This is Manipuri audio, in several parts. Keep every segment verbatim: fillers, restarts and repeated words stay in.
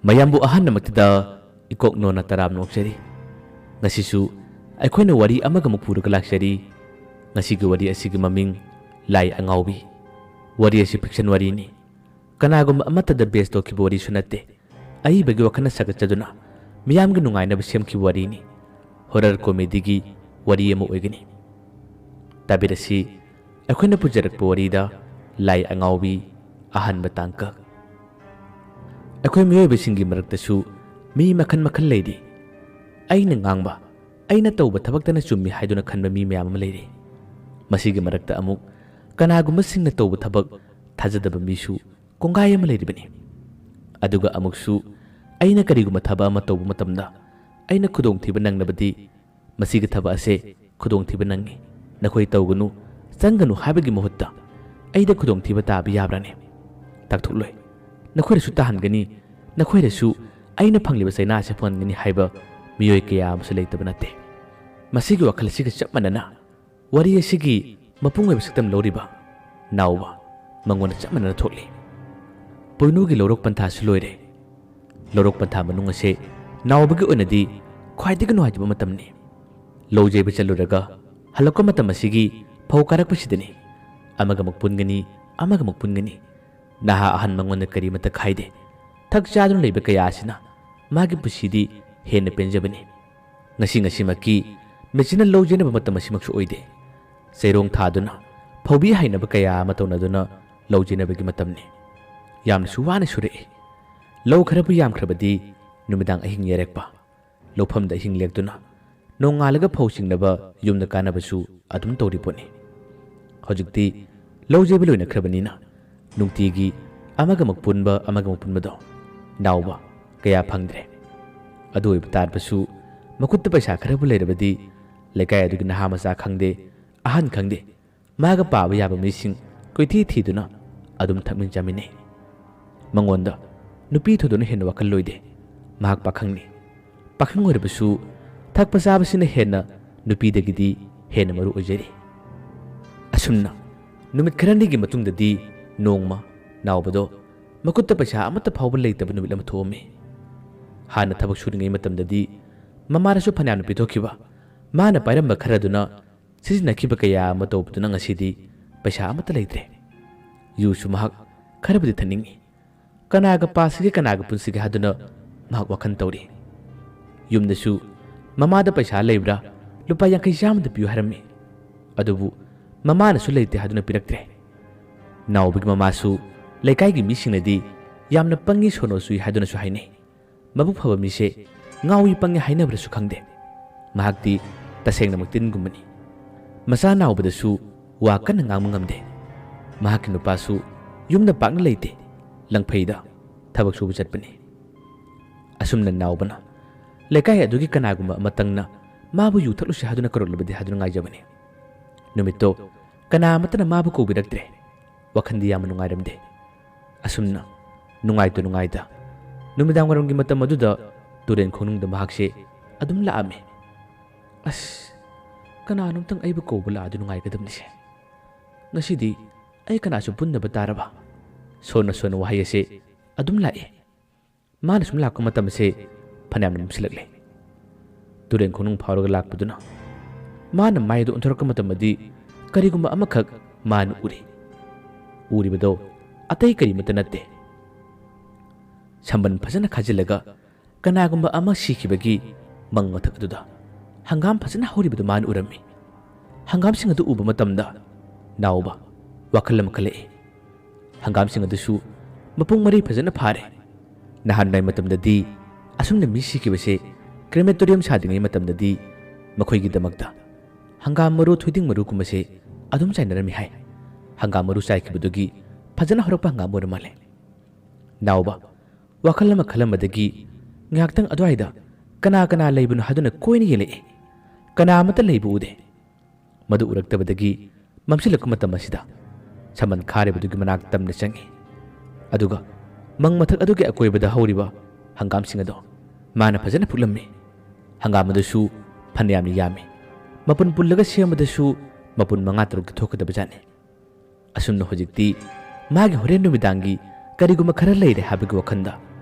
ꯃꯌꯥꯝꯕꯨ ꯑꯍꯥꯟꯕꯃꯛꯇꯗ ꯏꯀꯣꯛ ꯅꯣꯟꯅ ꯇꯔꯥꯝꯅ ꯑꯣꯛꯆꯔꯤ꯫ ꯉꯁꯤꯁꯨ ꯑꯩꯈꯣꯏꯅ ꯋꯥꯔꯤ ꯑꯃꯒ ꯑꯃꯨꯛ ꯄꯨꯔꯒ ꯂꯥꯛꯆꯔꯤ꯫ ꯉꯁꯤꯒꯤ ꯋꯥꯔꯤ ꯑꯁꯤꯒꯤ ꯃꯃꯤꯡ ꯂꯥꯏ ꯑꯉꯥꯎꯕꯤ꯫ ꯋꯥꯔꯤ ꯑꯁꯤ fiction ꯋꯥꯔꯤꯅꯤ꯫ ꯀꯅꯥꯒꯨꯝꯕ ꯑꯃꯠꯇꯗ base ꯇꯧꯈꯤꯕ ꯋꯥꯔꯤꯁꯨ ꯅꯠꯇꯦ꯫ ꯑꯏꯕꯒꯤ ꯋꯥꯈꯜꯅ ꯁꯥꯒꯠꯆꯗꯨꯅ ꯃꯤꯌꯥꯝꯒꯤ ꯅꯨꯡꯉꯥꯏꯅꯕ ꯁꯦꯝꯈꯤꯕ ꯋꯥꯔꯤꯅꯤ꯫ Horror comedyꯒꯤ ꯋꯥꯔꯤ ꯑꯃ ꯑꯣꯏꯒꯅꯤ꯫ ꯇꯥꯕꯤꯔꯁꯤ ꯑꯩꯈꯣꯏꯅ ꯄꯨꯖꯔꯛꯄ ꯋꯥꯔꯤꯗ ꯂꯥꯏ ꯑꯉꯥꯎꯕꯤ ꯑꯍꯥꯟꯕ ꯇꯥꯡꯀꯛ꯫ ꯑꯩꯈꯣꯏ ꯃꯤꯑꯣꯏꯕꯁꯤꯡꯒꯤ ꯃꯔꯛꯇꯁꯨ ꯃꯤ ꯃꯈꯜ ꯃꯈꯜ ꯂꯩꯔꯤ꯫ ꯑꯩꯅ ꯉꯥꯡꯕ, ꯑꯩꯅ ꯇꯧꯕ ꯊꯕꯛꯇꯅ ꯆꯨꯝꯃꯤ ꯍꯥꯏꯗꯨꯅ ꯈꯟꯕ ꯃꯤ ꯃꯌꯥꯝ ꯑꯃ ꯂꯩꯔꯤ꯫ ꯃꯁꯤꯒꯤ ꯃꯔꯛꯇ ꯑꯃꯨꯛ ꯀꯅꯥꯒꯨꯝꯕꯁꯤꯡꯅ ꯇꯧꯕ ꯊꯕꯛ ꯊꯥꯖꯗꯕ ꯃꯤꯁꯨ ꯀꯣꯡꯒꯥꯏ ꯑꯃ ꯂꯩꯔꯤꯕꯅꯤ꯫ ꯑꯗꯨꯒ ꯑꯃꯨꯛꯁꯨ ꯑꯩꯅ ꯀꯔꯤꯒꯨꯝꯕ ꯊꯕꯛ ꯑꯃ ꯇꯧꯕ ꯃꯇꯝꯗ ꯑꯩꯅ ꯈꯨꯗꯣꯡꯊꯤꯕ ꯅꯪꯅꯕꯗꯤ ꯃꯁꯤꯒꯤ ꯊꯕꯛ ꯑꯁꯦ ꯈꯨꯗꯣꯡꯊꯤꯕ ꯅꯪꯉꯤ, ꯅꯈꯣꯏ ꯇꯧꯒꯅꯨ, ꯆꯪꯒꯅꯨ ꯍꯥꯏꯕꯒꯤ ꯃꯍꯨꯠꯇ ꯑꯩꯗ ꯈꯨꯗꯣꯡꯊꯤꯕ ꯇꯥꯕ ꯌꯥꯕ꯭ꯔꯥꯅꯦ? ꯇꯥꯛꯊꯣꯛꯂꯣꯏ꯫ ꯅꯈꯣꯏꯗꯁꯨ ꯇꯥꯍꯟꯒꯅꯤ, ꯅꯈꯣꯏꯗꯁꯨ ꯑꯩꯅ ꯐꯪꯂꯤꯕ ꯆꯩꯅꯥ ꯑꯁꯤ ꯐꯪꯍꯟꯒꯅꯤ ꯍꯥꯏꯕ ꯃꯤꯑꯣꯏ ꯀꯌꯥ ꯑꯃꯁꯨ ꯂꯩꯇꯕ ꯅꯠꯇꯦ꯫ ꯃꯁꯤꯒꯤ ꯋꯥꯈꯜ ꯑꯁꯤꯒ ꯆꯞ ꯃꯥꯟꯅꯅ ꯋꯥꯔꯤ ꯑꯁꯤꯒꯤ ꯃꯄꯨꯡ ꯑꯣꯏꯕ ꯁꯛꯇꯝ ꯂꯧꯔꯤꯕ ꯅꯥꯎꯕ ꯃꯉꯣꯟꯗ ꯆꯞ ꯃꯥꯟꯅꯅ ꯊꯣꯛꯂꯤ꯫ ꯄꯣꯏꯅꯨꯒꯤ ꯂꯧꯔꯣꯛ ꯄꯟꯊꯥꯁꯨ ꯂꯣꯏꯔꯦ꯫ ꯂꯧꯔꯣꯛ ꯄꯟꯊꯥ ꯃꯅꯨꯡ ꯑꯁꯦ ꯅꯥꯎꯕꯒꯤ ꯑꯣꯏꯅꯗꯤ ꯈ꯭ꯋꯥꯏꯗꯒꯤ ꯅꯨꯡꯉꯥꯏꯇꯕ ꯃꯇꯝꯅꯤ꯫ ꯂꯧ ꯌꯩꯕ ꯆꯠꯂꯨꯔꯒ ꯍꯜꯂꯛꯄ ꯃꯇꯝ ꯑꯁꯤꯒꯤ ꯐꯧ ꯀꯥꯔꯛꯄꯁꯤꯗꯅꯤ꯫ ꯑꯃꯒ ꯑꯃꯨꯛ ꯄꯨꯟꯒꯅꯤ, ꯑꯃꯒ ꯑꯃꯨꯛ ꯄꯨꯟꯒꯅꯤ꯫ ꯅꯍꯥ ꯑꯍꯟ ꯃꯉꯣꯟꯗ ꯀꯔꯤꯃꯠꯇ ꯈꯥꯏꯗꯦ꯫ ꯊꯛ ꯆꯥꯗꯨꯅ ꯂꯩꯕ ꯀꯌꯥ ꯑꯁꯤꯅ ꯃꯥꯒꯤ ꯄꯨꯟꯁꯤꯗꯤ ꯍꯦꯟꯅ ꯄꯦꯟꯖꯕꯅꯤ꯫ ꯉꯁꯤ ꯉꯁꯤꯃꯛꯀꯤ ꯃꯦꯆꯤꯟꯅ ꯂꯧ ꯌꯩꯅꯕ ꯃꯇꯝ ꯑꯁꯤꯃꯛꯁꯨ ꯑꯣꯏꯗꯦ꯫ ꯆꯩꯔꯣꯡ ꯊꯥꯗꯨꯅ ꯐꯧꯕꯤ ꯍꯥꯏꯅꯕ ꯀꯌꯥ ꯑꯃ ꯇꯧꯅꯗꯨꯅ ꯂꯧ ꯌꯩꯅꯕꯒꯤ ꯃꯇꯝꯅꯤ꯫ ꯌꯥꯝꯅꯁꯨ ꯋꯥꯅ ꯁꯨꯔꯛꯏ꯫ ꯂꯧ ꯈꯔꯕꯨ ꯌꯥꯝꯈ꯭ꯔꯕꯗꯤ ꯅꯨꯃꯤꯗꯥꯡ ꯑꯍꯤꯡ ꯌꯩꯔꯛꯄ, ꯂꯧꯐꯝꯗ ꯑꯍꯤꯡ ꯂꯦꯛꯇꯨꯅ ꯅꯣꯡꯉꯥꯜꯂꯒ ꯐꯧ ꯆꯤꯡꯅꯕ ꯌꯨꯝꯗ ꯀꯥꯅꯕꯁꯨ ꯑꯗꯨꯝ ꯇꯧꯔꯤ ꯄꯣꯠꯅꯤ꯫ ꯍꯧꯖꯤꯛꯇꯤ ꯂꯧ ꯌꯩꯕ ꯂꯣꯏꯅꯈ꯭ꯔꯕꯅꯤꯅ ꯅꯨꯡꯇꯤꯒꯤ ꯑꯃꯒ ꯑꯃꯨꯛ ꯄꯨꯟꯕ, ꯑꯃꯒ ꯑꯃꯨꯛ ꯄꯨꯟꯕꯗꯣ ꯅꯥꯎꯕ ꯀꯌꯥ ꯐꯪꯗ꯭ꯔꯦ꯫ ꯑꯗꯨ ꯑꯣꯏꯕ ꯇꯥꯔꯕꯁꯨ ꯃꯈꯨꯠꯇ ꯄꯩꯁꯥ ꯈꯔꯕꯨ ꯂꯩꯔꯕꯗꯤ ꯂꯩꯀꯥꯏ ꯑꯗꯨꯒꯤ ꯅꯍꯥ ꯃꯆꯥ ꯈꯪꯗꯦ, ꯑꯍꯟ ꯈꯪꯗꯦ, ꯃꯥꯒ ꯄꯥꯕ ꯌꯥꯕ ꯃꯤꯁꯤꯡ ꯀꯣꯏꯊꯤ ꯊꯤꯗꯨꯅ ꯑꯗꯨꯝ ꯊꯛꯃꯤꯟ ꯆꯥꯃꯤꯟꯅꯩ꯫ ꯃꯉꯣꯟꯗ ꯅꯨꯄꯤ ꯊꯣꯏꯗꯣꯛꯅ ꯍꯦꯟꯅ ꯋꯥꯈꯜ ꯂꯣꯏꯗꯦ꯫ ꯃꯍꯥꯛ ꯄꯥꯈꯪꯅꯤ꯫ ꯄꯥꯈꯪ ꯑꯣꯏꯔꯕꯁꯨ ꯊꯛꯄ ꯆꯥꯕꯁꯤꯅ ꯍꯦꯟꯅ ꯅꯨꯄꯤꯗꯒꯤꯗꯤ ꯍꯦꯟꯅ ꯃꯔꯨ ꯑꯣꯏꯖꯔꯤ꯫ ꯑꯁꯨꯝꯅ ꯅꯨꯃꯤꯠ ꯈꯔꯅꯤꯒꯤ ꯃꯇꯨꯡꯗꯗꯤ ꯅꯣꯡꯃ ꯅꯥꯎꯕꯗꯣ ꯃꯈꯨꯠꯇ ꯄꯩꯁꯥ ꯑꯃꯠꯇ ꯐꯥꯎꯕ ꯂꯩꯇꯕ ꯅꯨꯃꯤꯠ ꯑꯃ ꯊꯣꯛꯑꯝꯃꯤ꯫ ꯍꯥꯟꯅ ꯊꯕꯛ ꯁꯨꯔꯤꯉꯩ ꯃꯇꯝꯗꯗꯤ ꯃꯃꯥꯗꯁꯨ ꯐꯅꯌꯥꯝꯅ ꯄꯤꯊꯣꯛꯈꯤꯕ, ꯃꯥꯅ ꯄꯥꯏꯔꯝꯕ ꯈꯔꯗꯨꯅ ꯁꯤꯖꯤꯟꯅꯈꯤꯕ ꯀꯌꯥ ꯑꯃ ꯇꯧꯕꯗꯨꯅ ꯉꯁꯤꯗꯤ ꯄꯩꯁꯥ ꯑꯃꯠꯇ ꯂꯩꯇ꯭ꯔꯦ꯫ ꯌꯨꯁꯨ ꯃꯍꯥꯛ ꯈꯔꯕꯨꯗꯤ ꯊꯛꯅꯤꯡꯏ꯫ ꯀꯅꯥꯒ ꯄꯥꯁꯤꯒꯦ, ꯀꯅꯥꯒ ꯄꯨꯟꯁꯤꯒꯦ ꯍꯥꯏꯗꯨꯅ ꯃꯍꯥꯛ ꯋꯥꯈꯜ ꯇꯧꯔꯤ꯫ ꯌꯨꯝꯗꯁꯨ ꯃꯃꯥꯗ ꯄꯩꯁꯥ ꯂꯩꯕ꯭ꯔꯥ, ꯂꯨꯄꯥ ꯌꯥꯡꯈꯩ ꯆꯥꯝꯃꯗ ꯄꯤꯌꯨ ꯍꯥꯏꯔꯝꯃꯤ꯫ ꯑꯗꯨꯕꯨ ꯃꯃꯥꯅꯁꯨ ꯂꯩꯇꯦ ꯍꯥꯏꯗꯨꯅ ꯄꯤꯔꯛꯇ꯭ꯔꯦ꯫ ꯅꯥꯎꯕꯒꯤ ꯃꯃꯥꯁꯨ ꯂꯩꯀꯥꯏꯒꯤ ꯃꯤꯁꯤꯡꯅꯗꯤ ꯌꯥꯝꯅ ꯄꯪꯉꯤ, ꯁꯣꯅꯣ ꯆꯨꯏ ꯍꯥꯏꯗꯨꯅꯁꯨ ꯍꯥꯏꯅꯩ꯫ ꯃꯕꯨꯛ ꯐꯕ ꯃꯤꯁꯦ ꯉꯥꯎꯏ ꯄꯪꯉꯤ ꯍꯥꯏꯅꯕ꯭ꯔꯁꯨ ꯈꯪꯗꯦ꯫ ꯃꯍꯥꯛꯇꯤ ꯇꯁꯦꯡꯅꯃꯛ ꯇꯤꯟꯒꯨꯝꯕꯅꯤ꯫ ꯃꯆꯥ ꯅꯥꯎꯕꯗꯁꯨ ꯋꯥ ꯀꯟꯅ ꯉꯥꯡꯕ ꯉꯝꯗꯦ꯫ ꯃꯍꯥꯛꯀꯤ ꯅꯨꯄꯥꯁꯨ ꯌꯨꯝꯗ ꯄꯥꯛꯅ ꯂꯩꯇꯦ, ꯂꯪꯐꯩꯗ ꯊꯕꯛ ꯁꯨꯕ ꯆꯠꯄꯅꯤ꯫ ꯑꯁꯨꯝꯅ ꯅꯥꯎꯕꯅ ꯂꯩꯀꯥꯏ ꯑꯗꯨꯒꯤ ꯀꯅꯥꯒꯨꯝꯕ ꯑꯃꯇꯪꯅ ꯃꯥꯕꯨ ꯌꯨ ꯊꯛꯂꯨꯁꯤ ꯍꯥꯏꯗꯨꯅ ꯀꯧꯔꯛꯂꯕꯗꯤ ꯍꯥꯏꯗꯨꯅ ꯉꯥꯏꯖꯕꯅꯤ꯫ ꯅꯨꯃꯤꯠꯇꯣ ꯀꯅꯥ ꯑꯃꯠꯇꯅ ꯃꯥꯕꯨ ꯀꯧꯕꯤꯔꯛꯇ꯭ꯔꯦ꯫ ꯋꯥꯈꯜꯗꯤ ꯌꯥꯝꯅ ꯅꯨꯡꯉꯥꯏꯔꯝꯗꯦ꯫ ꯑꯁꯨꯝꯅ ꯅꯨꯡꯉꯥꯏꯇ ꯅꯨꯡꯉꯥꯏꯇ ꯅꯨꯃꯤꯗꯥꯡ ꯋꯥꯏꯔꯝꯒꯤ ꯃꯇꯝ ꯑꯗꯨꯗ ꯇꯨꯔꯦꯟ ꯈꯣꯡꯅꯨꯡꯗ ꯃꯍꯥꯛꯁꯦ ꯑꯗꯨꯝ ꯂꯥꯛꯑꯝꯃꯤ꯫ "ꯑꯁ, ꯀꯅꯥꯅꯣꯝꯇꯪ ꯑꯩꯕꯨ ꯀꯧꯕ ꯂꯥꯛꯑꯗꯤ ꯅꯨꯡꯉꯥꯏꯒꯗꯕꯅꯤꯁꯦ꯫ ꯉꯁꯤꯗꯤ ꯑꯩ ꯀꯅꯥꯁꯨ ꯄꯨꯟꯗꯕ ꯇꯥꯔꯕ?" ꯁꯣꯟꯅ ꯁꯣꯟꯅ ꯋꯥꯍꯩ ꯑꯁꯦ ꯑꯗꯨꯝ ꯂꯥꯛꯏ꯫ ꯃꯥꯅ ꯁꯨꯝ ꯂꯥꯛꯄ ꯃꯇꯝꯁꯦ ꯐꯅꯌꯥꯝꯅ ꯃꯝꯁꯤꯜꯂꯛꯂꯦ꯫ ꯇꯨꯔꯦꯟ ꯈꯣꯡꯅꯨꯡ ꯐꯥꯎꯔꯒ ꯂꯥꯛꯄꯗꯨꯅ ꯃꯥꯅ ꯃꯥꯏꯗ ꯑꯣꯟꯊꯣꯔꯛꯄ ꯃꯇꯝꯗꯗꯤ ꯀꯔꯤꯒꯨꯝꯕ ꯑꯃꯈꯛ ꯃꯥꯅ ꯎꯔꯤ꯫ ꯎꯔꯤꯕꯗꯣ ꯑꯇꯩ ꯀꯔꯤꯃꯠꯇ ꯅꯠꯇꯦ꯫ ꯁꯝꯕꯟ ꯐꯖꯅ ꯈꯥꯖꯤꯜꯂꯒ ꯀꯅꯥꯒꯨꯝꯕ ꯑꯃ ꯁꯤꯈꯤꯕꯒꯤ ꯃꯪ ꯃꯊꯛ ꯑꯗꯨꯗ ꯍꯪꯒꯥꯝ ꯐꯖꯅ ꯍꯧꯔꯤꯕꯗꯨ ꯃꯥꯅ ꯎꯔꯝꯃꯤ꯫ ꯍꯪꯒꯥꯝꯁꯤꯡ ꯑꯗꯨ ꯎꯕ ꯃꯇꯝꯗ ꯅꯥꯎꯕ ꯋꯥꯈꯜ ꯑꯃ ꯈꯜꯂꯛꯏ꯫ ꯍꯪꯒꯥꯝꯁꯤꯡ ꯑꯗꯨꯁꯨ ꯃꯄꯨꯡ ꯃꯔꯩ ꯐꯖꯅ ꯐꯥꯔꯦ꯫ ꯅꯍꯥꯟꯋꯥꯏ ꯃꯇꯝꯗꯗꯤ ꯑꯁꯨꯝꯅ ꯃꯤ ꯁꯤꯈꯤꯕꯁꯦ ꯀ꯭ꯔꯦꯃꯦꯇꯣꯔꯤꯌꯝ ꯁꯥꯗ꯭ꯔꯤꯉꯩ ꯃꯇꯝꯗꯗꯤ ꯃꯈꯣꯏꯒꯤꯗꯃꯛꯇ ꯍꯪꯒꯥꯝ ꯃꯔꯨ, ꯊꯣꯏꯗꯤꯡ ꯃꯔꯨꯒꯨꯝꯕꯁꯦ ꯑꯗꯨꯝ ꯆꯥꯏꯅꯔꯝꯃꯤ ꯍꯥꯏ꯫ ꯍꯪꯒꯥꯝ ꯃꯔꯨ ꯆꯥꯏꯈꯤꯕꯗꯨꯒꯤ ꯐꯖꯅ ꯍꯧꯔꯛꯄ ꯍꯪꯒꯥꯝ ꯑꯣꯏꯔ ꯃꯥꯜꯂꯦ꯫ ꯅꯥꯎꯕ ꯋꯥꯈꯜ ꯑꯃ ꯈꯜꯂꯝꯕꯗꯒꯤ ꯉꯥꯏꯍꯥꯛꯇꯪ ꯑꯗꯨꯋꯥꯏꯗ ꯀꯅꯥ ꯀꯅꯥ ꯂꯩꯕꯅꯣ ꯍꯥꯏꯗꯨꯅ ꯀꯣꯏꯅ ꯌꯦꯡꯂꯛꯏ꯫ ꯀꯅꯥ ꯑꯃꯠꯇ ꯂꯩꯕ ꯎꯗꯦ꯫ ꯃꯗꯨ ꯎꯔꯛꯇꯕꯗꯒꯤ ꯃꯝꯁꯤꯜꯂꯛꯄ ꯃꯇꯝ ꯑꯁꯤꯗ ꯁꯃꯟ ꯈꯥꯔꯤꯕꯗꯨꯒꯤ ꯃꯅꯥꯛ ꯇꯝꯅ ꯆꯪꯏ꯫ ꯑꯗꯨꯒ ꯃꯪ ꯃꯊꯛ ꯑꯗꯨꯒꯤ ꯑꯀꯣꯏꯕꯗ ꯍꯧꯔꯤꯕ ꯍꯪꯒꯥꯝꯁꯤꯡ ꯑꯗꯣ ꯃꯥꯅ ꯐꯖꯅ ꯐꯨꯛꯂꯝꯃꯤ꯫ ꯍꯪꯒꯥꯝ ꯑꯗꯨꯁꯨ ꯐꯅꯌꯥꯝꯅ ꯌꯥꯝꯃꯤ꯫ ꯃꯄꯨꯟ ꯄꯨꯜꯂꯒ ꯁꯦꯝꯕꯗꯁꯨ ꯃꯄꯨꯟ ꯃꯉꯥ ꯇꯔꯨꯛꯇꯤ ꯊꯣꯛꯀꯗꯕ ꯖꯥꯠꯅꯤ꯫ ꯑꯁꯨꯝꯅ ꯍꯧꯖꯤꯛꯇꯤ ꯃꯥꯒꯤ ꯍꯣꯔꯦꯟ ꯅꯨꯃꯤꯗꯥꯡꯒꯤ ꯀꯔꯤꯒꯨꯝꯕ ꯈꯔ ꯂꯩꯔꯦ ꯍꯥꯏꯕꯒꯤ ꯋꯥꯈꯜꯗ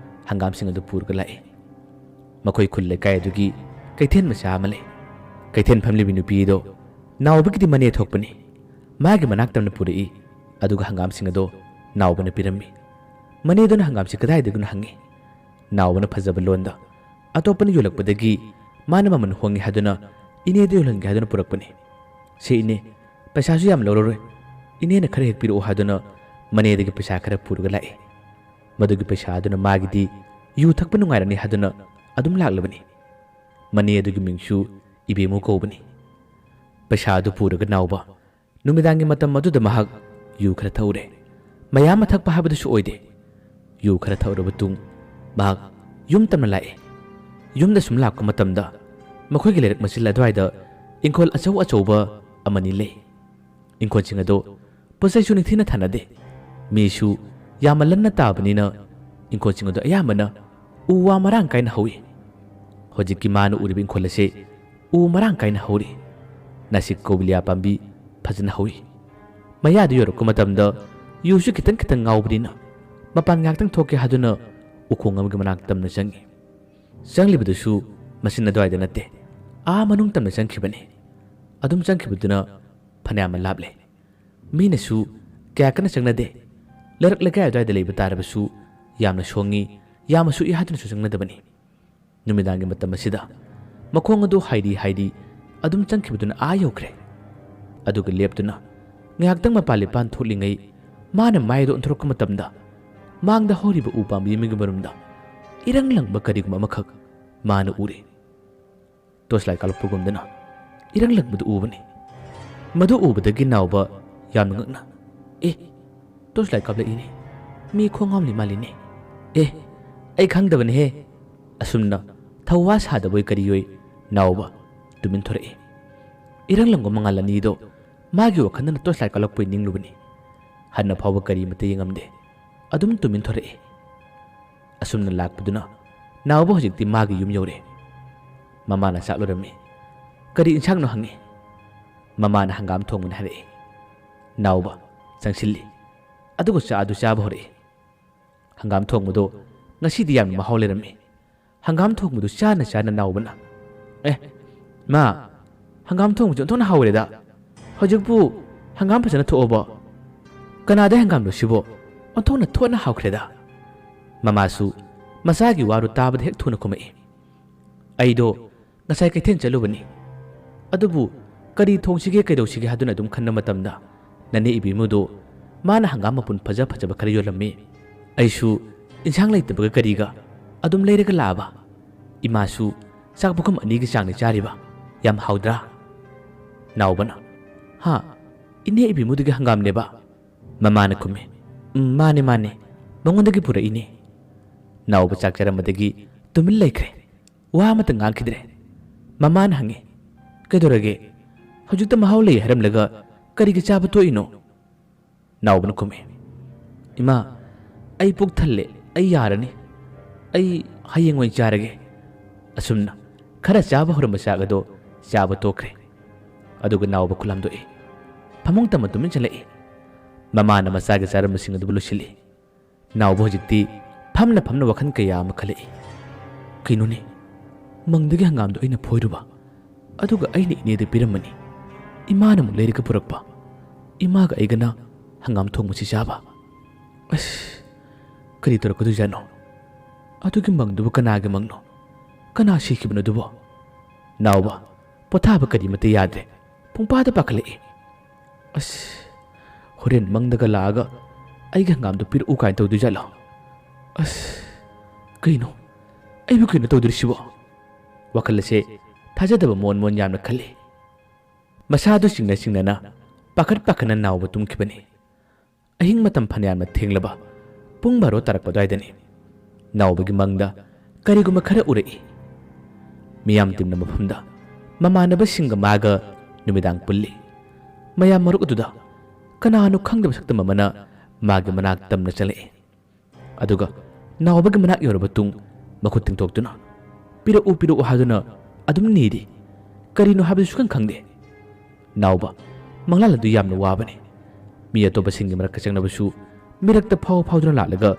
ꯍꯪꯒꯥꯝꯁꯤꯡ ꯑꯗꯨ ꯄꯨꯔꯒ ꯂꯥꯛꯏ꯫ ꯃꯈꯣꯏ ꯈꯨꯜ ꯂꯩꯀꯥꯏ ꯑꯗꯨꯒꯤ ꯀꯩꯊꯦꯜ ꯃꯆꯥ ꯑꯃ ꯂꯩ꯫ ꯀꯩꯊꯦꯜ ꯐꯝꯂꯤꯕꯤ ꯅꯨꯄꯤ ꯑꯗꯣ ꯅꯥꯎꯕꯒꯤꯗꯤ ꯃꯅꯦ ꯊꯣꯛꯄꯅꯤ꯫ ꯃꯥꯒꯤ ꯃꯅꯥꯛ ꯇꯝꯅ ꯄꯨꯔꯛꯏ, ꯑꯗꯨꯒ ꯍꯪꯒꯥꯝꯁꯤꯡ ꯑꯗꯣ ꯅꯥꯎꯕꯅ ꯄꯤꯔꯝꯃꯤ꯫ ꯃꯅꯦꯗꯨꯅ ꯍꯪꯒꯥꯝꯁꯤ ꯀꯗꯥꯏꯗꯒꯤꯅꯣ ꯍꯪꯉꯤ꯫ ꯅꯥꯎꯕꯅ ꯐꯖꯕ ꯂꯣꯟꯗ, "ꯑꯇꯣꯞꯄꯅ ꯌꯣꯜꯂꯛꯄꯗꯒꯤ ꯃꯥꯅ ꯃꯃꯜ ꯍꯣꯡꯉꯤ ꯍꯥꯏꯗꯨꯅ ꯏꯅꯦꯗ ꯌꯣꯜꯍꯟꯒꯦ ꯍꯥꯏꯗꯨꯅ ꯄꯨꯔꯛꯄꯅꯤ꯫ ꯁꯤ ꯏꯅꯦ, ꯄꯩꯁꯥꯁꯨ ꯌꯥꯝ ꯂꯧꯔꯔꯣꯏ, ꯏꯅꯦꯅ ꯈꯔ ꯍꯦꯛ ꯄꯤꯔꯛꯑꯣ" ꯍꯥꯏꯗꯨꯅ ꯃꯅꯦꯗꯒꯤ ꯄꯩꯁꯥ ꯈꯔ ꯄꯨꯔꯒ ꯂꯥꯛꯏ꯫ ꯃꯗꯨꯒꯤ ꯄꯩꯁꯥ ꯑꯗꯨꯅ ꯃꯥꯒꯤꯗꯤ ꯌꯨ ꯊꯛꯄ ꯅꯨꯡꯉꯥꯏꯔꯅꯤ ꯍꯥꯏꯗꯨꯅ ꯑꯗꯨꯝ ꯂꯥꯛꯂꯕꯅꯤ꯫ ꯃꯅꯦ ꯑꯗꯨꯒꯤ ꯃꯤꯡꯁꯨ ꯏꯕꯦꯝꯃꯨ ꯀꯧꯕꯅꯤ꯫ ꯄꯩꯁꯥ ꯑꯗꯨ ꯄꯨꯔꯒ ꯅꯥꯎꯕ ꯅꯨꯃꯤꯗꯥꯡꯒꯤ ꯃꯇꯝ ꯑꯗꯨꯗ ꯃꯍꯥꯛ ꯌꯨ ꯈꯔ ꯊꯛꯎꯔꯦ꯫ ꯃꯌꯥꯝ ꯑꯃ ꯊꯛꯄ ꯍꯥꯏꯕꯗꯨꯁꯨ ꯑꯣꯏꯗꯦ꯫ ꯌꯨ ꯈꯔ ꯊꯛꯎꯔꯕ ꯇꯨꯡ ꯃꯍꯥꯛ ꯌꯨꯝ ꯇꯝꯅ ꯂꯥꯛꯑꯦ꯫ ꯌꯨꯝꯗ ꯁꯨꯝ ꯂꯥꯛꯄ ꯃꯇꯝꯗ ꯃꯈꯣꯏꯒꯤ ꯂꯩꯔꯛ ꯃꯆꯤꯜ ꯑꯗꯨꯋꯥꯏꯗ ꯏꯪꯈꯣꯜ ꯑꯆꯧ ꯑꯆꯧꯕ ꯑꯃꯅꯤ ꯂꯩ꯫ ꯏꯪꯈꯣꯜꯁꯤꯡ ꯑꯗꯨ ꯄꯣꯠꯆꯩꯁꯨ ꯅꯤꯡꯊꯤꯅ ꯊꯥꯅꯗꯦ꯫ ꯃꯤꯁꯨ ꯌꯥꯝꯅ ꯂꯟꯅ ꯇꯥꯕꯅꯤꯅ ꯏꯪꯈꯣꯜꯁꯤꯡ ꯑꯗꯨ ꯑꯌꯥꯝꯕꯅ ꯎ ꯋꯥ ꯃꯔꯥꯡ ꯀꯥꯏꯅ ꯍꯧꯏ꯫ ꯍꯧꯖꯤꯛꯀꯤ ꯃꯥꯅ ꯎꯔꯤꯕ ꯏꯪꯈꯣꯜ ꯑꯁꯤ ꯎ ꯃꯔꯥꯡ ꯀꯥꯏꯅ ꯍꯧꯔꯤ꯫ ꯅꯥꯁꯤꯛ ꯀꯣꯕꯤꯂꯤꯌꯥ ꯄꯥꯝꯕꯤ ꯐꯖꯅ ꯍꯧꯏ꯫ ꯃꯌꯥꯗ ꯌꯧꯔꯛꯄ ꯃꯇꯝꯗ ꯌꯨꯁꯨ ꯈꯤꯇꯪ ꯈꯤꯇꯪ ꯉꯥꯎꯕꯅꯤꯅ ꯃꯄꯥꯟ ꯉꯥꯏꯍꯥꯛꯇꯪ ꯊꯣꯛꯀꯦ ꯍꯥꯏꯗꯨꯅ ꯎꯈꯣꯡ ꯑꯃꯒꯤ ꯃꯅꯥꯛ ꯇꯝꯅ ꯆꯪꯏ꯫ ꯆꯪꯂꯤꯕꯗꯨꯁꯨ ꯃꯆꯤꯟ ꯑꯗꯨꯋꯥꯏꯗ ꯅꯠꯇꯦ, ꯑꯥ ꯃꯅꯨꯡ ꯇꯝꯅ ꯆꯪꯈꯤꯕꯅꯤ꯫ ꯑꯗꯨꯝ ꯆꯪꯈꯤꯕꯗꯨꯅ ꯐꯅꯌꯥꯝꯅ ꯂꯥꯞꯂꯦ꯫ ꯃꯤꯅꯁꯨ ꯀꯌꯥ ꯀꯟꯅ ꯆꯪꯅꯗꯦ꯫ ꯂꯩꯔꯛ ꯂꯩꯀꯥꯏ ꯑꯗꯨꯋꯥꯏꯗ ꯂꯩꯕ ꯇꯥꯔꯕꯁꯨ ꯌꯥꯝꯅ ꯁꯣꯡꯉꯤ, ꯌꯥꯝꯅ ꯁꯣꯛꯏ ꯍꯥꯏꯗꯨꯅꯁꯨ ꯆꯪꯅꯗꯕꯅꯤ꯫ ꯅꯨꯃꯤꯗꯥꯡꯒꯤ ꯃꯇꯝ ꯑꯁꯤꯗ ꯃꯈꯣꯡ ꯑꯗꯨ ꯍꯥꯏꯔꯤ ꯍꯥꯏꯔꯤ ꯑꯗꯨꯝ ꯆꯪꯈꯤꯕꯗꯨꯅ ꯑꯥ ꯌꯧꯈ꯭ꯔꯦ꯫ ꯑꯗꯨꯒ ꯂꯦꯞꯇꯨꯅ ꯉꯥꯏꯍꯥꯛꯇꯪ ꯃꯄꯥꯟ ꯂꯤꯄꯥꯟ ꯊꯣꯛꯂꯤꯉꯩ ꯃꯥꯅ ꯃꯥꯏ ꯑꯗꯨ ꯑꯣꯟꯊꯣꯔꯛꯄ ꯃꯇꯝꯗ ꯃꯥꯡꯗ ꯍꯧꯔꯤꯕ ꯎ ꯄꯥꯝꯕꯤ ꯑꯃꯒꯤ ꯃꯔꯨꯝꯗ ꯏꯔꯪ ꯂꯪꯕ ꯀꯔꯤꯒꯨꯝꯕ ꯑꯃꯈꯛ ꯃꯥꯅ ꯎꯔꯦ꯫ ꯇꯣꯔꯆ ꯂꯥꯏꯠ ꯀꯥꯞꯂꯛꯄꯒꯨꯝꯗꯅ ꯏꯔꯪ ꯂꯪꯕꯗꯨ ꯎꯕꯅꯤ꯫ ꯃꯗꯨ ꯎꯕꯗꯒꯤ ꯅꯥꯎꯕ ꯌꯥꯝꯅ ꯉꯛꯅ, "ꯑꯦ, ꯇꯣꯔꯆ ꯂꯥꯏꯠ ꯀꯥꯞꯂꯛꯏꯅꯦ꯫ ꯃꯤ ꯈꯣꯡ ꯍꯥꯝꯂꯤ ꯃꯥꯜꯂꯤꯅꯦ꯫ ꯑꯦ, ꯑꯩ ꯈꯪꯗꯕꯅꯤꯍꯦ꯫" ꯑꯁꯨꯝꯅ ꯊꯧꯋꯥ ꯁꯥꯗꯕꯣꯏ ꯀꯔꯤꯌꯣꯏ ꯅꯥꯎꯕ ꯇꯨꯃꯤꯟ ꯊꯣꯔꯛꯏ꯫ ꯏꯔꯪ ꯂꯪꯕ ꯃꯉꯥꯜ ꯑꯅꯤꯗꯣ ꯃꯥꯒꯤ ꯋꯥꯈꯜꯗꯅ ꯇꯣꯔꯆ ꯂꯥꯏꯠ ꯀꯥꯞꯂꯛꯄꯣꯏ ꯅꯤꯡꯂꯨꯕꯅꯤ꯫ ꯍꯟꯅ ꯐꯥꯎꯕ ꯀꯔꯤꯃꯠꯇ ꯌꯦꯡꯉꯝꯗꯦ꯫ ꯑꯗꯨꯝ ꯇꯨꯃꯤꯟ ꯊꯣꯔꯛꯏ꯫ ꯑꯁꯨꯝꯅ ꯂꯥꯛꯄꯗꯨꯅ ꯅꯥꯎꯕ ꯍꯧꯖꯤꯛꯇꯤ ꯃꯥꯒꯤ ꯌꯨꯝ ꯌꯧꯔꯦ꯫ ꯃꯃꯥꯅ ꯆꯥꯛ ꯂꯣꯏꯔꯝꯃꯤ꯫ "ꯀꯔꯤ ꯏꯟꯁꯥꯡꯅꯣ?" ꯍꯪꯉꯤ꯫ ꯃꯃꯥꯅ ꯍꯪꯒꯥꯝ ꯊꯣꯡꯕꯅꯤ ꯍꯥꯏꯔꯛꯏ꯫ ꯅꯥꯎꯕ ꯆꯪꯁꯤꯜꯂꯤ꯫ ꯑꯗꯨꯒ ꯆꯥ ꯑꯗꯨ ꯆꯥꯕ ꯍꯧꯔꯛꯏ꯫ ꯍꯪꯒꯥꯝ ꯊꯣꯡꯕꯗꯣ ꯉꯁꯤꯗꯤ ꯌꯥꯝꯅ ꯃꯍꯥꯎ ꯂꯩꯔꯝꯃꯤ꯫ ꯍꯪꯒꯥꯝ ꯊꯣꯡꯕꯗꯨ ꯆꯥꯅ ꯆꯥꯅ ꯅꯥꯎꯕꯅ, "ꯑꯦ, ꯃꯥ, ꯍꯪꯒꯥꯝ ꯊꯣꯡꯕꯁꯦ ꯑꯣꯟꯊꯣꯛꯅ ꯍꯥꯎꯔꯦꯗ꯫ ꯍꯧꯖꯤꯛꯄꯨ ꯍꯪꯒꯥꯝ ꯐꯖꯅ ꯊꯣꯛꯑꯕꯣ? ꯀꯅꯥꯗꯩ ꯍꯪꯒꯥꯝꯅꯣ ꯁꯤꯕꯣ? ꯑꯣꯟꯊꯣꯛꯅ ꯊꯣꯠꯅ ꯍꯥꯎꯈ꯭ꯔꯦꯗ"꯫ ꯃꯃꯥꯁꯨ ꯃꯆꯥꯒꯤ ꯋꯥꯗꯨ ꯇꯥꯕꯗ ꯍꯦꯛ ꯊꯨꯅ ꯈꯨꯝꯃꯛꯏ꯫ "ꯑꯩꯗꯣ ꯉꯁꯥꯏ ꯀꯩꯊꯦꯜ ꯆꯠꯂꯨꯕꯅꯤ꯫ ꯑꯗꯨꯕꯨ ꯀꯔꯤ ꯊꯣꯡꯁꯤꯒꯦ ꯀꯩꯗꯧꯁꯤꯒꯦ ꯍꯥꯏꯗꯨꯅ ꯑꯗꯨꯝ ꯈꯟꯕ ꯃꯇꯝꯗ ꯅꯅꯦ ꯏꯕꯦꯝꯃꯨꯗꯣ ꯃꯥꯅ ꯍꯪꯒꯥꯝ ꯃꯄꯨꯟ ꯐꯖ ꯐꯖꯕ ꯈꯔ ꯌꯣꯜꯂꯝꯃꯤ꯫ ꯑꯩꯁꯨ ꯏꯟꯁꯥꯡ ꯂꯩꯇꯕꯒ ꯀꯔꯤꯒ ꯑꯗꯨꯝ ꯂꯩꯔꯒ ꯂꯥꯛꯑꯕ꯫ ꯏꯃꯥꯁꯨ ꯆꯥꯛ ꯄꯨꯈꯝ ꯑꯅꯤꯒꯤ ꯆꯥꯡꯅꯤ ꯆꯥꯔꯤꯕ꯫ ꯌꯥꯝ ꯍꯥꯎꯗ꯭ꯔꯥ?" ꯅꯥꯎꯕꯅ, "ꯍꯥ? ꯏꯅꯦ ꯏꯕꯦꯝꯃꯨꯗꯨꯒꯤ ꯍꯪꯒꯥꯝꯅꯦꯕ?" ꯃꯃꯥꯅ ꯈꯨꯝꯃꯤ꯫ "ꯎꯝ, ꯃꯥꯅꯦ, ꯃꯥꯅꯦ꯫ ꯃꯉꯣꯟꯗꯒꯤ ꯄꯨꯔꯛꯏꯅꯦ"꯫ ꯅꯥꯎꯕ ꯆꯥꯛ ꯆꯥꯔꯝꯕꯗꯒꯤ ꯇꯨꯃꯤꯟ ꯂꯩꯈ꯭ꯔꯦ꯫ ꯋꯥ ꯑꯃꯠꯇ ꯉꯥꯡꯈꯤꯗ꯭ꯔꯦ꯫ ꯃꯃꯥꯅ ꯍꯪꯉꯤ, "ꯀꯩꯗꯧꯔꯒꯦ? ꯍꯧꯖꯤꯛꯇ ꯃꯍꯥꯎ ꯂꯩ ꯍꯥꯏꯔꯝꯂꯒ ꯀꯔꯤꯒꯤ ꯆꯥꯕ ꯇꯣꯛꯏꯅꯣ?" ꯅꯥꯎꯕꯅ ꯈꯨꯝꯃꯤ, "ꯏꯃꯥ, ꯑꯩ ꯄꯨꯛ ꯊꯜꯂꯦ, ꯑꯩ ꯌꯥꯔꯅꯤ꯫ ꯑꯩ ꯍꯌꯦꯡ ꯑꯣꯏꯅ ꯆꯥꯔꯒꯦ"꯫ ꯑꯁꯨꯝꯅ ꯈꯔ ꯆꯥꯕ ꯍꯧꯔꯝꯕ ꯆꯥꯛ ꯑꯗꯣ ꯆꯥꯕ ꯇꯣꯛꯈ꯭ꯔꯦ꯫ ꯑꯗꯨꯒ ꯅꯥꯎꯕ ꯈꯨꯠ ꯍꯥꯝꯗꯣꯛꯏ꯫ ꯐꯃꯨꯡ ꯇꯝꯅ ꯇꯨꯃꯤꯟ ꯆꯪꯂꯛꯏ꯫ ꯃꯃꯥꯅ ꯃꯆꯥꯒꯤ ꯆꯥꯔꯝꯕꯁꯤꯡ ꯑꯗꯨꯕꯨ ꯂꯣꯏꯁꯤꯜꯂꯤ꯫ ꯅꯥꯎꯕ ꯍꯧꯖꯤꯛꯇꯤ ꯐꯝꯅ ꯐꯝꯅ ꯋꯥꯈꯜ ꯀꯌꯥ ꯑꯃ ꯈꯜꯂꯛꯏ꯫ "ꯀꯩꯅꯣꯅꯦ? ꯃꯪꯗꯒꯤ ꯍꯪꯒꯥꯝꯗꯣ ꯑꯩꯅ ꯐꯣꯏꯔꯨꯕ, ꯑꯗꯨꯒ ꯑꯩꯅ ꯏꯅꯦꯗ ꯄꯤꯔꯝꯕꯅꯤ꯫ ꯏꯃꯥꯅ ꯑꯃꯨꯛ ꯂꯩꯔꯒ ꯄꯨꯔꯛꯄ꯫ ꯏꯃꯥꯒ ꯑꯩꯒꯅ ꯍꯪꯒꯥꯝ ꯊꯣꯡꯕꯁꯤ ꯆꯥꯕ꯫ ꯑꯁ, ꯀꯔꯤ ꯇꯧꯔꯛꯀꯗꯣꯏꯖꯥꯠꯅꯣ? ꯑꯗꯨꯒꯤ ꯃꯪꯗꯨꯕꯨ ꯀꯅꯥꯒꯤ ꯃꯪꯅꯣ? ꯀꯅꯥ ꯁꯤꯈꯤꯕꯅꯣ ꯑꯗꯨꯕꯣ?" ꯅꯥꯎꯕ, ꯄꯣꯊꯥꯕ ꯀꯔꯤꯃꯠꯇ ꯌꯥꯗ꯭ꯔꯦ꯫ ꯄꯨꯡꯄꯥꯗ ꯄꯥꯈꯠꯂꯛꯏ꯫ "ꯑꯁ, ꯍꯣꯔꯦꯟ ꯃꯪꯗꯒ ꯂꯥꯛꯑꯒ ꯑꯩꯒꯤ ꯍꯪꯒꯥꯝꯗꯣ ꯄꯤꯔꯛꯎ ꯀꯥꯏꯅ ꯇꯧꯗꯣꯏꯖꯥꯠꯂꯣ? ꯑꯁ, ꯀꯩꯅꯣ? ꯑꯩꯕꯨ ꯀꯩꯅꯣ ꯇꯧꯗꯣꯔꯤꯁꯤꯕꯣ?" ꯋꯥꯈꯜ ꯑꯁꯦ ꯊꯥꯖꯗꯕ ꯃꯑꯣꯟ ꯃꯑꯣꯟ ꯌꯥꯝꯅ ꯈꯜꯂꯤ꯫ ꯃꯁꯥꯗꯨ ꯆꯤꯡꯅ ꯆꯤꯡꯅꯅ, ꯄꯥꯈꯠ ꯄꯥꯈꯠꯅ ꯅꯥꯎꯕ ꯇꯨꯝꯈꯤꯕꯅꯤ꯫ ꯑꯍꯤꯡ ꯃꯇꯝ ꯐꯅꯌꯥꯝꯅ ꯊꯦꯡꯂꯕ ꯄꯨꯡ ꯕꯥꯔꯣ ꯇꯥꯔꯛꯄ ꯑꯗꯨꯋꯥꯏꯗꯅꯤ꯫ ꯅꯥꯎꯕꯒꯤ ꯃꯪꯗ ꯀꯔꯤꯒꯨꯝꯕ ꯈꯔ ꯎꯔꯛꯏ꯫ ꯃꯤꯌꯥꯝ ꯇꯤꯟꯕ ꯃꯐꯝꯗ ꯃꯃꯥꯟꯅꯕꯁꯤꯡꯒ ꯃꯥꯒ ꯅꯨꯃꯤꯗꯥꯡ ꯄꯨꯜꯂꯤ꯫ ꯃꯌꯥꯝ ꯃꯔꯛ ꯑꯗꯨꯗ ꯀꯅꯥꯅꯣ ꯈꯪꯗꯕ ꯁꯛꯇꯝ ꯑꯃꯅ ꯃꯥꯒꯤ ꯃꯅꯥꯛ ꯇꯝꯅ ꯆꯪꯂꯛꯏ꯫ ꯑꯗꯨꯒ ꯅꯥꯎꯕꯒꯤ ꯃꯅꯥꯛ ꯌꯧꯔꯕ ꯇꯨꯡ ꯃꯈꯨꯠ ꯇꯤꯡꯊꯣꯛꯇꯨꯅ, "ꯄꯤꯔꯛꯎ, ꯄꯤꯔꯛꯎ" ꯍꯥꯏꯗꯨꯅ ꯑꯗꯨꯝ ꯅꯤꯔꯤ꯫ ꯀꯔꯤꯅꯣ ꯍꯥꯏꯕꯗꯨ ꯁꯨꯈꯪ ꯈꯪꯗꯦ꯫ ꯅꯥꯎꯕ, ꯃꯪꯂꯥꯟ ꯑꯗꯨ ꯌꯥꯝꯅ ꯋꯥꯕꯅꯤ꯫ ꯃꯤ ꯑꯇꯣꯞꯄꯁꯤꯡꯒꯤ ꯃꯔꯛꯇ ꯆꯪꯂꯕꯁꯨ ꯃꯤꯔꯛꯇ ꯐꯥꯎ ꯐꯥꯎꯗꯨꯅ ꯂꯥꯛꯂꯒ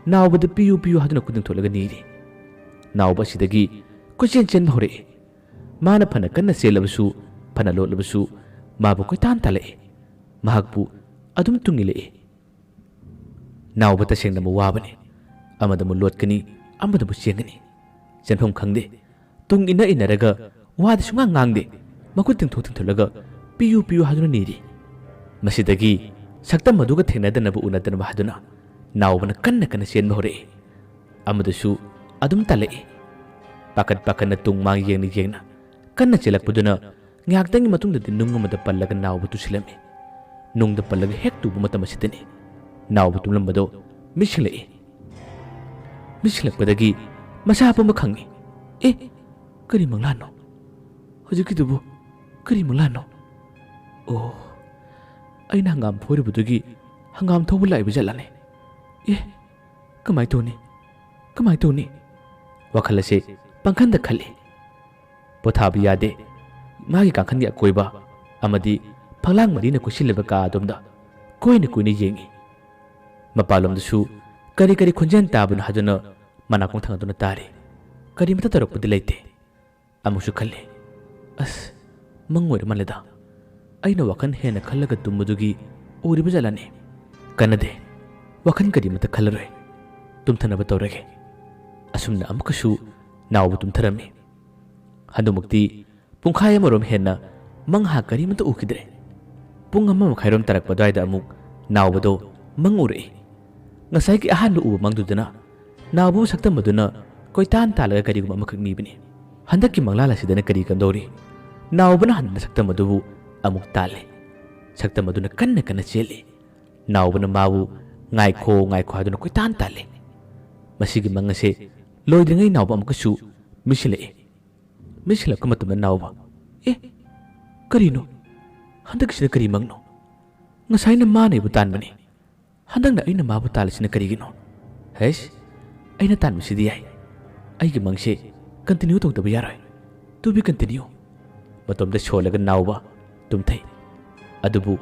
ꯅꯥꯎꯕꯗ "ꯄꯤꯌꯨ, ꯄꯤꯌꯨ" ꯍꯥꯏꯗꯨꯅ ꯈꯨꯠ ꯇꯤꯡꯊꯣꯛꯂꯒ ꯅꯤꯔꯤ꯫ ꯅꯥꯎꯕ ꯑꯁꯤꯗꯒꯤ ꯀꯣꯏꯆꯦꯟ ꯆꯦꯟꯕ ꯍꯧꯔꯛꯏ꯫ ꯃꯥꯅ ꯐꯅ ꯀꯟꯅ ꯆꯦꯜꯂꯕꯁꯨ, ꯐꯅ ꯂꯣꯠꯂꯕꯁꯨ, ꯃꯥꯕꯨ ꯀꯣꯏꯇꯥꯟ ꯇꯥꯜꯂꯛꯏ꯫ ꯃꯍꯥꯛꯄꯨ ꯑꯗꯨꯝ ꯇꯨꯡ ꯏꯜꯂꯛꯏ꯫ ꯅꯥꯎꯕ ꯇꯁꯦꯡꯅ ꯑꯃꯨꯛ ꯋꯥꯕꯅꯤ꯫ ꯑꯃꯗ ꯑꯃꯨꯛ ꯂꯣꯠꯀꯅꯤ, ꯑꯃꯗ ꯑꯃꯨꯛ ꯆꯦꯟꯒꯅꯤ꯫ ꯆꯦꯟꯐꯝ ꯈꯪꯗꯦ꯫ ꯇꯨꯡ ꯏꯟꯅ ꯏꯟꯅꯔꯒ ꯋꯥꯗꯤ ꯁꯨꯡꯉꯥꯡ ꯉꯥꯡꯗꯦ꯫ ꯃꯈꯨꯠ ꯇꯤꯡꯊꯣꯛ ꯇꯤꯡꯊꯣꯛꯂꯒ "ꯄꯤꯌꯨ, ꯄꯤꯌꯨ" ꯍꯥꯏꯗꯨꯅ ꯅꯤꯔꯤ꯫ ꯃꯁꯤꯗꯒꯤ ꯁꯛꯇꯝ ꯑꯗꯨꯒ ꯊꯦꯡꯅꯗꯅꯕ ꯎꯅꯗꯅꯕ ꯍꯥꯏꯗꯨꯅ ꯅꯥꯎꯕꯅ ꯀꯟꯅ ꯀꯟꯅ ꯆꯦꯟꯕ ꯍꯧꯔꯛꯏ꯫ ꯑꯃꯗꯨꯁꯨ ꯑꯗꯨꯝ ꯇꯥꯜꯂꯛꯏ꯫ ꯄꯥꯈꯠ ꯄꯥꯈꯠꯅ ꯇꯨꯡ ꯃꯥꯡ ꯌꯦꯡꯅ ꯌꯦꯡꯅ ꯀꯟꯅ ꯆꯦꯜꯂꯛꯄꯗꯨꯅ ꯉꯥꯏꯍꯥꯛꯇꯪꯒꯤ ꯃꯇꯨꯡꯗꯗꯤ ꯅꯨꯡ ꯑꯃꯗ ꯄꯜꯂꯒ ꯅꯥꯎꯕ ꯇꯨꯁꯤꯜꯂꯝꯃꯤ꯫ ꯅꯨꯡꯗ ꯄꯜꯂꯒ ꯍꯦꯛ ꯇꯨꯕ ꯃꯇꯝ ꯑꯁꯤꯗꯅꯤ ꯅꯥꯎꯕ ꯇꯨꯝꯂꯝꯕꯗꯣ ꯃꯤꯠꯁꯤꯡꯂꯛꯏ꯫ ꯃꯤꯠꯁꯤꯡꯂꯛꯄꯗꯒꯤ ꯃꯁꯥ ꯄꯨꯝꯕ ꯈꯪꯉꯤ꯫ "ꯑꯦ, ꯀꯔꯤ ꯃꯪꯂꯥꯟꯅꯣ? ꯍꯧꯖꯤꯛꯀꯤꯗꯨꯕꯨ ꯀꯔꯤ ꯃꯪꯂꯥꯟꯅꯣ? ꯑꯣ, ꯑꯩꯅ ꯍꯪꯒꯥꯝ ꯐꯣꯏꯔꯨꯕꯗꯨꯒꯤ ꯍꯪꯒꯥꯝ ꯊꯧꯕ ꯂꯥꯛꯏꯕ ꯖꯥꯠꯂꯥꯅꯦ? ꯑꯦ, ꯀꯃꯥꯏ ꯇꯧꯅꯤ? ꯀꯃꯥꯏ ꯇꯧꯅꯤ?" ꯋꯥꯈꯜ ꯑꯁꯦ ꯄꯪꯈꯟꯗ ꯈꯜꯂꯤ꯫ ꯄꯣꯊꯥꯕ ꯌꯥꯗꯦ꯫ ꯃꯥꯒꯤ ꯀꯥꯡꯈꯟꯒꯤ ꯑꯀꯣꯏꯕ ꯑꯃꯗꯤ ꯐꯛꯂꯥꯡ ꯃꯔꯤꯅ ꯀꯣꯏꯁꯤꯜꯂꯤꯕ ꯀꯥ ꯑꯗꯣꯝꯗ ꯀꯣꯏꯅ ꯀꯣꯏꯅ ꯌꯦꯡꯏ꯫ ꯃꯄꯥꯟꯂꯣꯝꯗꯁꯨ ꯀꯔꯤ ꯀꯔꯤ ꯈꯣꯟꯖꯦꯜ ꯇꯥꯕꯅꯣ ꯍꯥꯏꯗꯨꯅ ꯃꯅꯥꯀꯣꯡ ꯊꯥꯡꯗꯨꯅ ꯇꯥꯔꯤ꯫ ꯀꯔꯤꯃꯠꯇ ꯇꯧꯔꯛꯄꯗꯤ ꯂꯩꯇꯦ꯫ ꯑꯃꯨꯛꯁꯨ ꯈꯜꯂꯤ, "ꯑꯁ, ꯃꯪ ꯑꯣꯏꯔ ꯃꯥꯜꯂꯦꯗ꯫ ꯑꯩꯅ ꯋꯥꯈꯜ ꯍꯦꯟꯅ ꯈꯜꯂꯒ ꯇꯨꯝꯕꯗꯨꯒꯤ ꯑꯣꯏꯔꯤꯕ ꯖꯥꯠꯂꯅꯦ?" ꯀꯥꯟꯅꯗꯦ꯫ ꯋꯥꯈꯜ ꯀꯔꯤꯃꯠꯇ ꯈꯜꯂꯔꯣꯏ꯫ ꯇꯨꯝꯊꯅꯕ ꯇꯧꯔꯒꯦ꯫ ꯑꯁꯨꯝꯅ ꯑꯃꯨꯛꯀꯁꯨ ꯅꯥꯎꯕ ꯇꯨꯝꯊꯔꯝꯃꯤ꯫ ꯍꯟꯗꯛꯃꯛꯇꯤ ꯄꯨꯡꯈꯥꯏ ꯑꯃꯔꯣꯝ ꯍꯦꯟꯅ ꯃꯪꯍꯥ ꯀꯔꯤꯃꯠꯇ ꯎꯈꯤꯗ꯭ꯔꯦ꯫ ꯄꯨꯡ ꯑꯃ ꯃꯈꯥꯏꯔꯣꯝ ꯇꯥꯔꯛꯄ ꯑꯗꯨꯋꯥꯏꯗ ꯑꯃꯨꯛ ꯅꯥꯎꯕꯗꯣ ꯃꯪ ꯎꯔꯛꯏ꯫ ꯉꯁꯥꯏꯒꯤ ꯑꯍꯥꯟꯕ ꯎꯕ ꯃꯪꯗꯨꯗꯅ ꯅꯥꯎꯕꯕꯨ ꯁꯛꯇꯝ ꯑꯗꯨꯅ ꯀꯣꯏꯇꯥꯟ ꯇꯥꯜꯂꯒ ꯀꯔꯤꯒꯨꯝꯕ ꯑꯃꯈꯛ ꯅꯤꯕꯅꯤ꯫ ꯍꯟꯗꯛꯀꯤ ꯃꯪꯂꯥꯟ ꯑꯁꯤꯗꯅ ꯀꯔꯤ ꯀꯝꯗꯧꯔꯤ? ꯅꯥꯎꯕꯅ ꯍꯟꯗꯅ ꯁꯛꯇꯝ ꯑꯗꯨꯕꯨ ꯑꯃꯨꯛ ꯇꯥꯜꯂꯤ꯫ ꯁꯛꯇꯝ ꯑꯗꯨꯅ ꯀꯟꯅ ꯀꯟꯅ ꯆꯦꯜꯂꯤ꯫ ꯅꯥꯎꯕꯅ ꯃꯥꯕꯨ "ꯉꯥꯏꯈꯣ, ꯉꯥꯏꯈꯣ" ꯍꯥꯏꯗꯨꯅ ꯀꯣꯏꯇꯥꯟ ꯇꯥꯜꯂꯤ꯫ ꯃꯁꯤꯒꯤ ꯃꯪ ꯑꯁꯦ ꯂꯣꯏꯗ꯭ꯔꯤꯉꯩ ꯅꯥꯎꯕ ꯑꯃꯨꯛꯀꯁꯨ ꯃꯤꯠꯁꯤꯜꯂꯛꯏ꯫ ꯃꯤꯠꯁꯤꯜꯂꯛꯄ ꯃꯇꯝꯗ ꯅꯥꯎꯕ, "ꯑꯦ, ꯀꯔꯤꯅꯣ? ꯍꯟꯗꯛꯀꯤꯁꯤꯅ ꯀꯔꯤ ꯃꯪꯅꯣ? ꯉꯁꯥꯏꯅ ꯃꯥꯅ ꯑꯩꯕꯨ ꯇꯥꯟꯕꯅꯤ꯫ ꯍꯟꯗꯛꯅ ꯑꯩꯅ ꯃꯥꯕꯨ ꯇꯥꯜꯂꯤꯁꯤꯅ ꯀꯔꯤꯒꯤꯅꯣ? ꯍꯩꯁ, ꯑꯩꯅ ꯇꯥꯟꯕꯁꯤꯗꯤ ꯌꯥꯏ꯫ ꯑꯩꯒꯤ ꯃꯪꯁꯦ continue ꯇꯧꯗꯕ ꯌꯥꯔꯣꯏ꯫ To be continue꯫" ꯃꯇꯣꯝꯇ ꯁꯣꯜꯂꯒ ꯅꯥꯎꯕ ꯇꯨꯝꯊꯩ꯫ ꯑꯗꯨꯕꯨ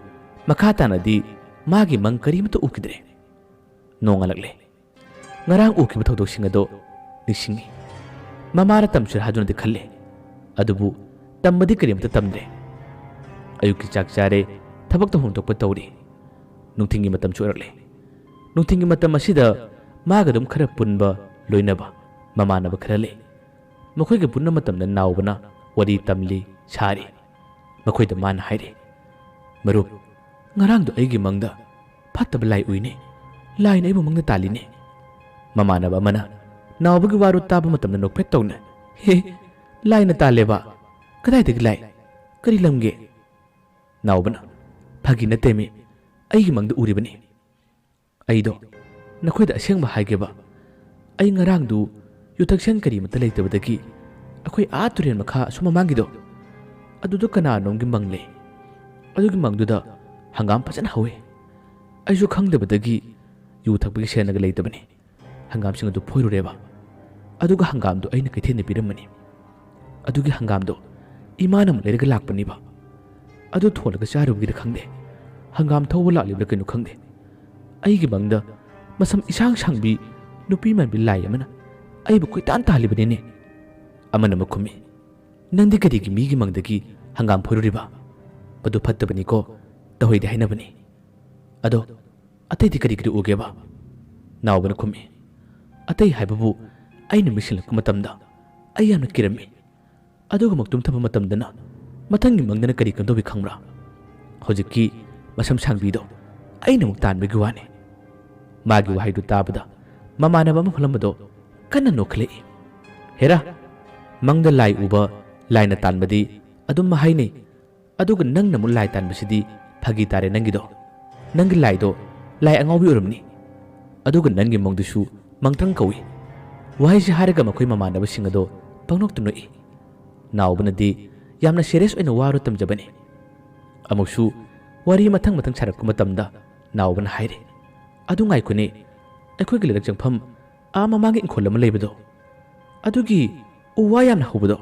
ꯃꯈꯥ ꯇꯥꯅꯗꯤ ꯃꯥꯒꯤ ꯃꯪ ꯀꯔꯤꯃꯠꯇ ꯎꯈꯤꯗ꯭ꯔꯦ꯫ ꯅꯣꯡꯉꯥꯜꯂꯛꯂꯦ꯫ ꯉꯔꯥꯡ ꯎꯈꯤꯕ ꯊꯧꯗꯣꯛꯁꯤꯡ ꯑꯗꯣ ꯅꯤꯡꯁꯤꯡꯉꯤ꯫ ꯃꯃꯥꯅ ꯇꯝꯁꯤꯔ ꯍꯥꯏꯗꯨꯅꯗꯤ ꯈꯜꯂꯦ, ꯑꯗꯨꯕꯨ ꯇꯝꯕꯗꯤ ꯀꯔꯤꯝꯇ ꯇꯝꯗ꯭ꯔꯦ꯫ ꯑꯌꯨꯛꯀꯤ ꯆꯥꯛ ꯆꯥꯔꯦ, ꯊꯕꯛ ꯇꯧꯐꯝ ꯊꯣꯛꯄ ꯇꯧꯔꯤ꯫ ꯅꯨꯡꯊꯤꯜꯒꯤ ꯃꯇꯝꯁꯨ ꯑꯣꯏꯔꯛꯂꯦ꯫ ꯅꯨꯡꯊꯤꯜꯒꯤ ꯃꯇꯝ ꯑꯁꯤꯗ ꯃꯥꯒ ꯑꯗꯨꯝ ꯈꯔ ꯄꯨꯟꯕ, ꯂꯣꯏꯅꯕ ꯃꯃꯥꯟꯅꯕ ꯈꯔ ꯂꯩ꯫ ꯃꯈꯣꯏꯒ ꯄꯨꯟꯕ ꯃꯇꯝꯗ ꯅꯥꯎꯕꯅ ꯋꯥꯔꯤ ꯇꯝꯂꯤ, ꯁꯥꯔꯤ꯫ ꯃꯈꯣꯏꯗ ꯃꯥꯅ ꯍꯥꯏꯔꯤ, "ꯃꯔꯨꯞ, ꯉꯔꯥꯡꯗꯣ ꯑꯩꯒꯤ ꯃꯪꯗ ꯐꯠꯇꯕ ꯂꯥꯏ ꯎꯏꯅꯦ꯫ ꯂꯥꯏꯅ ꯑꯩꯕꯨ ꯃꯪꯗ ꯇꯥꯜꯂꯤꯅꯦ꯫" ꯃꯃꯥꯟꯅꯕ ꯑꯃꯅ ꯅꯥꯎꯕꯒꯤ ꯋꯥꯔꯣ ꯇꯥꯕ ꯃꯇꯝꯗ ꯅꯣꯛꯐꯦꯠ ꯇꯧꯅ, "ꯍꯦ, ꯂꯥꯏꯅ ꯇꯥꯜꯂꯦꯕ? ꯀꯗꯥꯏꯗꯒꯤ ꯂꯥꯏ? ꯀꯔꯤ ꯂꯝꯒꯤ?" ꯅꯥꯎꯕꯅ, "ꯐꯥꯒꯤ ꯅꯠꯇꯦꯃꯤ, ꯑꯩꯒꯤ ꯃꯪꯗ ꯎꯔꯤꯕꯅꯤ꯫" ꯑꯩꯗꯣ ꯅꯈꯣꯏꯗ ꯑꯁꯦꯡꯕ ꯍꯥꯏꯒꯦꯕ, ꯑꯩ ꯉꯔꯥꯡꯗꯨ ꯌꯨꯊꯛꯁꯪ ꯀꯔꯤꯃꯠꯇ ꯂꯩꯇꯕꯗꯒꯤ ꯑꯩꯈꯣꯏ ꯑꯥ ꯇꯨꯔꯦꯜ ꯃꯈꯥ ꯑꯁꯨꯝ ꯃꯃꯥꯡꯒꯤꯗꯣ, ꯑꯗꯨꯗ ꯀꯅꯥꯅꯣꯝꯒꯤ ꯃꯪ ꯂꯩ꯫ ꯑꯗꯨꯒꯤ ꯃꯪꯗꯨꯗ ꯍꯪꯒꯥꯝ ꯐꯖꯅ ꯍꯧꯋꯦ꯫ ꯑꯩꯁꯨ ꯈꯪꯗꯕꯗꯒꯤ ꯌꯨ ꯊꯛꯄꯒꯤ ꯁꯦꯟꯅꯒ ꯂꯩꯇꯕꯅꯤ꯫ ꯍꯪꯒꯥꯝꯁꯤꯡ ꯑꯗꯨ ꯐꯣꯏꯔꯨꯔꯦꯕ꯫ ꯑꯗꯨꯒ ꯍꯪꯒꯥꯝꯗꯨ ꯑꯩꯅ ꯀꯩꯊꯦꯜꯗ ꯄꯤꯔꯝꯕꯅꯤ꯫ ꯑꯗꯨꯒꯤ ꯍꯪꯒꯥꯝꯗꯣ ꯏꯃꯥꯅ ꯑꯃꯨꯛ ꯂꯩꯔꯒ ꯂꯥꯛꯄꯅꯦꯕ꯫ ꯑꯗꯨ ꯊꯣꯡꯂꯒ ꯆꯥꯔꯨꯕꯒꯤꯔ ꯈꯪꯗꯦ, ꯍꯪꯒꯥꯝ ꯊꯧꯕ ꯂꯥꯛꯂꯤꯕ꯭ꯔꯥ ꯀꯩꯅꯣ ꯈꯪꯗꯦ, ꯑꯩꯒꯤ ꯃꯪꯗ ꯃꯁꯝ ꯏꯁꯥꯡ ꯁꯥꯡꯕꯤ ꯅꯨꯄꯤ ꯃꯥꯟꯕꯤ ꯂꯥꯏ ꯑꯃꯅ ꯑꯩꯕꯨ ꯀꯣꯏꯇꯥꯟ ꯇꯥꯜꯂꯤꯕꯅꯤꯅꯦ꯫ ꯑꯃꯅ ꯑꯃꯨꯛ ꯈꯨꯝꯃꯤ, "ꯅꯪꯗꯤ ꯀꯔꯤꯒꯤ ꯃꯤꯒꯤ ꯃꯪꯗꯒꯤ ꯍꯪꯒꯥꯝ ꯐꯣꯏꯔꯨꯔꯤꯕ? ꯃꯗꯨ ꯐꯠꯇꯕꯅꯤꯀꯣ, ꯇꯧꯍꯩꯗꯦ ꯍꯥꯏꯅꯕꯅꯤ꯫ ꯑꯗꯣ ꯑꯇꯩꯗꯤ ꯀꯔꯤ ꯀꯔꯤ ꯎꯒꯦꯕ?" ꯅꯥꯎꯕꯅ ꯈꯨꯝꯃꯤ, "ꯑꯇꯩ ꯍꯥꯏꯕꯕꯨ ꯑꯩꯅ ꯃꯤꯠ ꯁꯤꯡꯂꯛꯄ ꯃꯇꯝꯗ ꯑꯩ ꯌꯥꯝꯅ ꯀꯤꯔꯝꯃꯤ꯫ ꯑꯗꯨꯒ ꯑꯃꯨꯛ ꯇꯨꯝꯊꯕ ꯃꯇꯝꯗꯅ ꯃꯊꯪꯒꯤ ꯃꯪꯗꯅ ꯀꯔꯤ ꯀꯝꯗꯧꯏ ꯈꯪꯕ꯭ꯔꯥ? ꯍꯧꯖꯤꯛꯀꯤ ꯃꯁꯝ ꯁꯥꯡꯕꯤꯗꯣ ꯑꯩꯅ ꯑꯃꯨꯛ ꯇꯥꯟꯕꯒꯤ ꯋꯥꯅꯤ꯫" ꯃꯥꯒꯤ ꯋꯥꯍꯩꯗꯨ ꯇꯥꯕꯗ ꯃꯃꯥꯟꯅꯕ ꯑꯃ ꯐꯝꯂꯝꯕꯗꯣ ꯀꯟꯅ ꯅꯣꯛꯈꯠꯂꯛꯏ꯫ "ꯍꯦꯔꯥ, ꯃꯪꯗ ꯂꯥꯏ ꯎꯕ, ꯂꯥꯏꯅ ꯇꯥꯟꯕꯗꯤ ꯑꯗꯨꯝ ꯍꯥꯏꯅꯩ, ꯑꯗꯨꯒ ꯅꯪꯅ ꯑꯃꯨꯛ ꯂꯥꯏ ꯇꯥꯟꯕꯁꯤꯗꯤ ꯐꯥꯒꯤ ꯇꯥꯔꯦ ꯅꯪꯒꯤꯗꯣ꯫ ꯅꯪꯒꯤ ꯂꯥꯏꯗꯣ ꯂꯥꯏ ꯑꯉꯥꯎꯕꯤ ꯑꯣꯏꯔꯝꯅꯤ꯫ ꯑꯗꯨꯒ ꯅꯪꯒꯤ ꯃꯪꯗꯨꯁꯨ ꯃꯪꯇ꯭ꯔꯪ ꯀꯧꯏ꯫" ꯋꯥꯍꯩꯁꯤ ꯍꯥꯏꯔꯒ ꯃꯈꯣꯏ ꯃꯃꯥꯟꯅꯕꯁꯤꯡ ꯑꯗꯣ ꯄꯪꯅꯣꯛꯇ ꯅꯣꯛꯏ꯫ ꯅꯥꯎꯕꯅꯗꯤ ꯌꯥꯝꯅ ꯁꯦꯔꯤꯌꯁ ꯑꯣꯏꯅ ꯋꯥꯔꯣ ꯇꯝꯖꯕꯅꯤ꯫ ꯑꯃꯨꯛꯁꯨ ꯋꯥꯔꯤ ꯃꯊꯪ ꯃꯊꯪ ꯁꯥꯔꯛꯄ ꯃꯇꯝꯗ ꯅꯥꯎꯕꯅ ꯍꯥꯏꯔꯤ, "ꯑꯗꯨ ꯉꯥꯏꯈꯣꯅꯦ, ꯑꯩꯈꯣꯏꯒꯤ ꯂꯩꯔꯛ ꯆꯪꯐꯝ ꯑꯥ ꯃꯃꯥꯡꯒꯤ ꯏꯪꯈꯣꯜ ꯑꯃ ꯂꯩꯕꯗꯣ, ꯑꯗꯨꯒꯤ ꯎ ꯋꯥ ꯌꯥꯝꯅ ꯍꯧꯕꯗꯣ,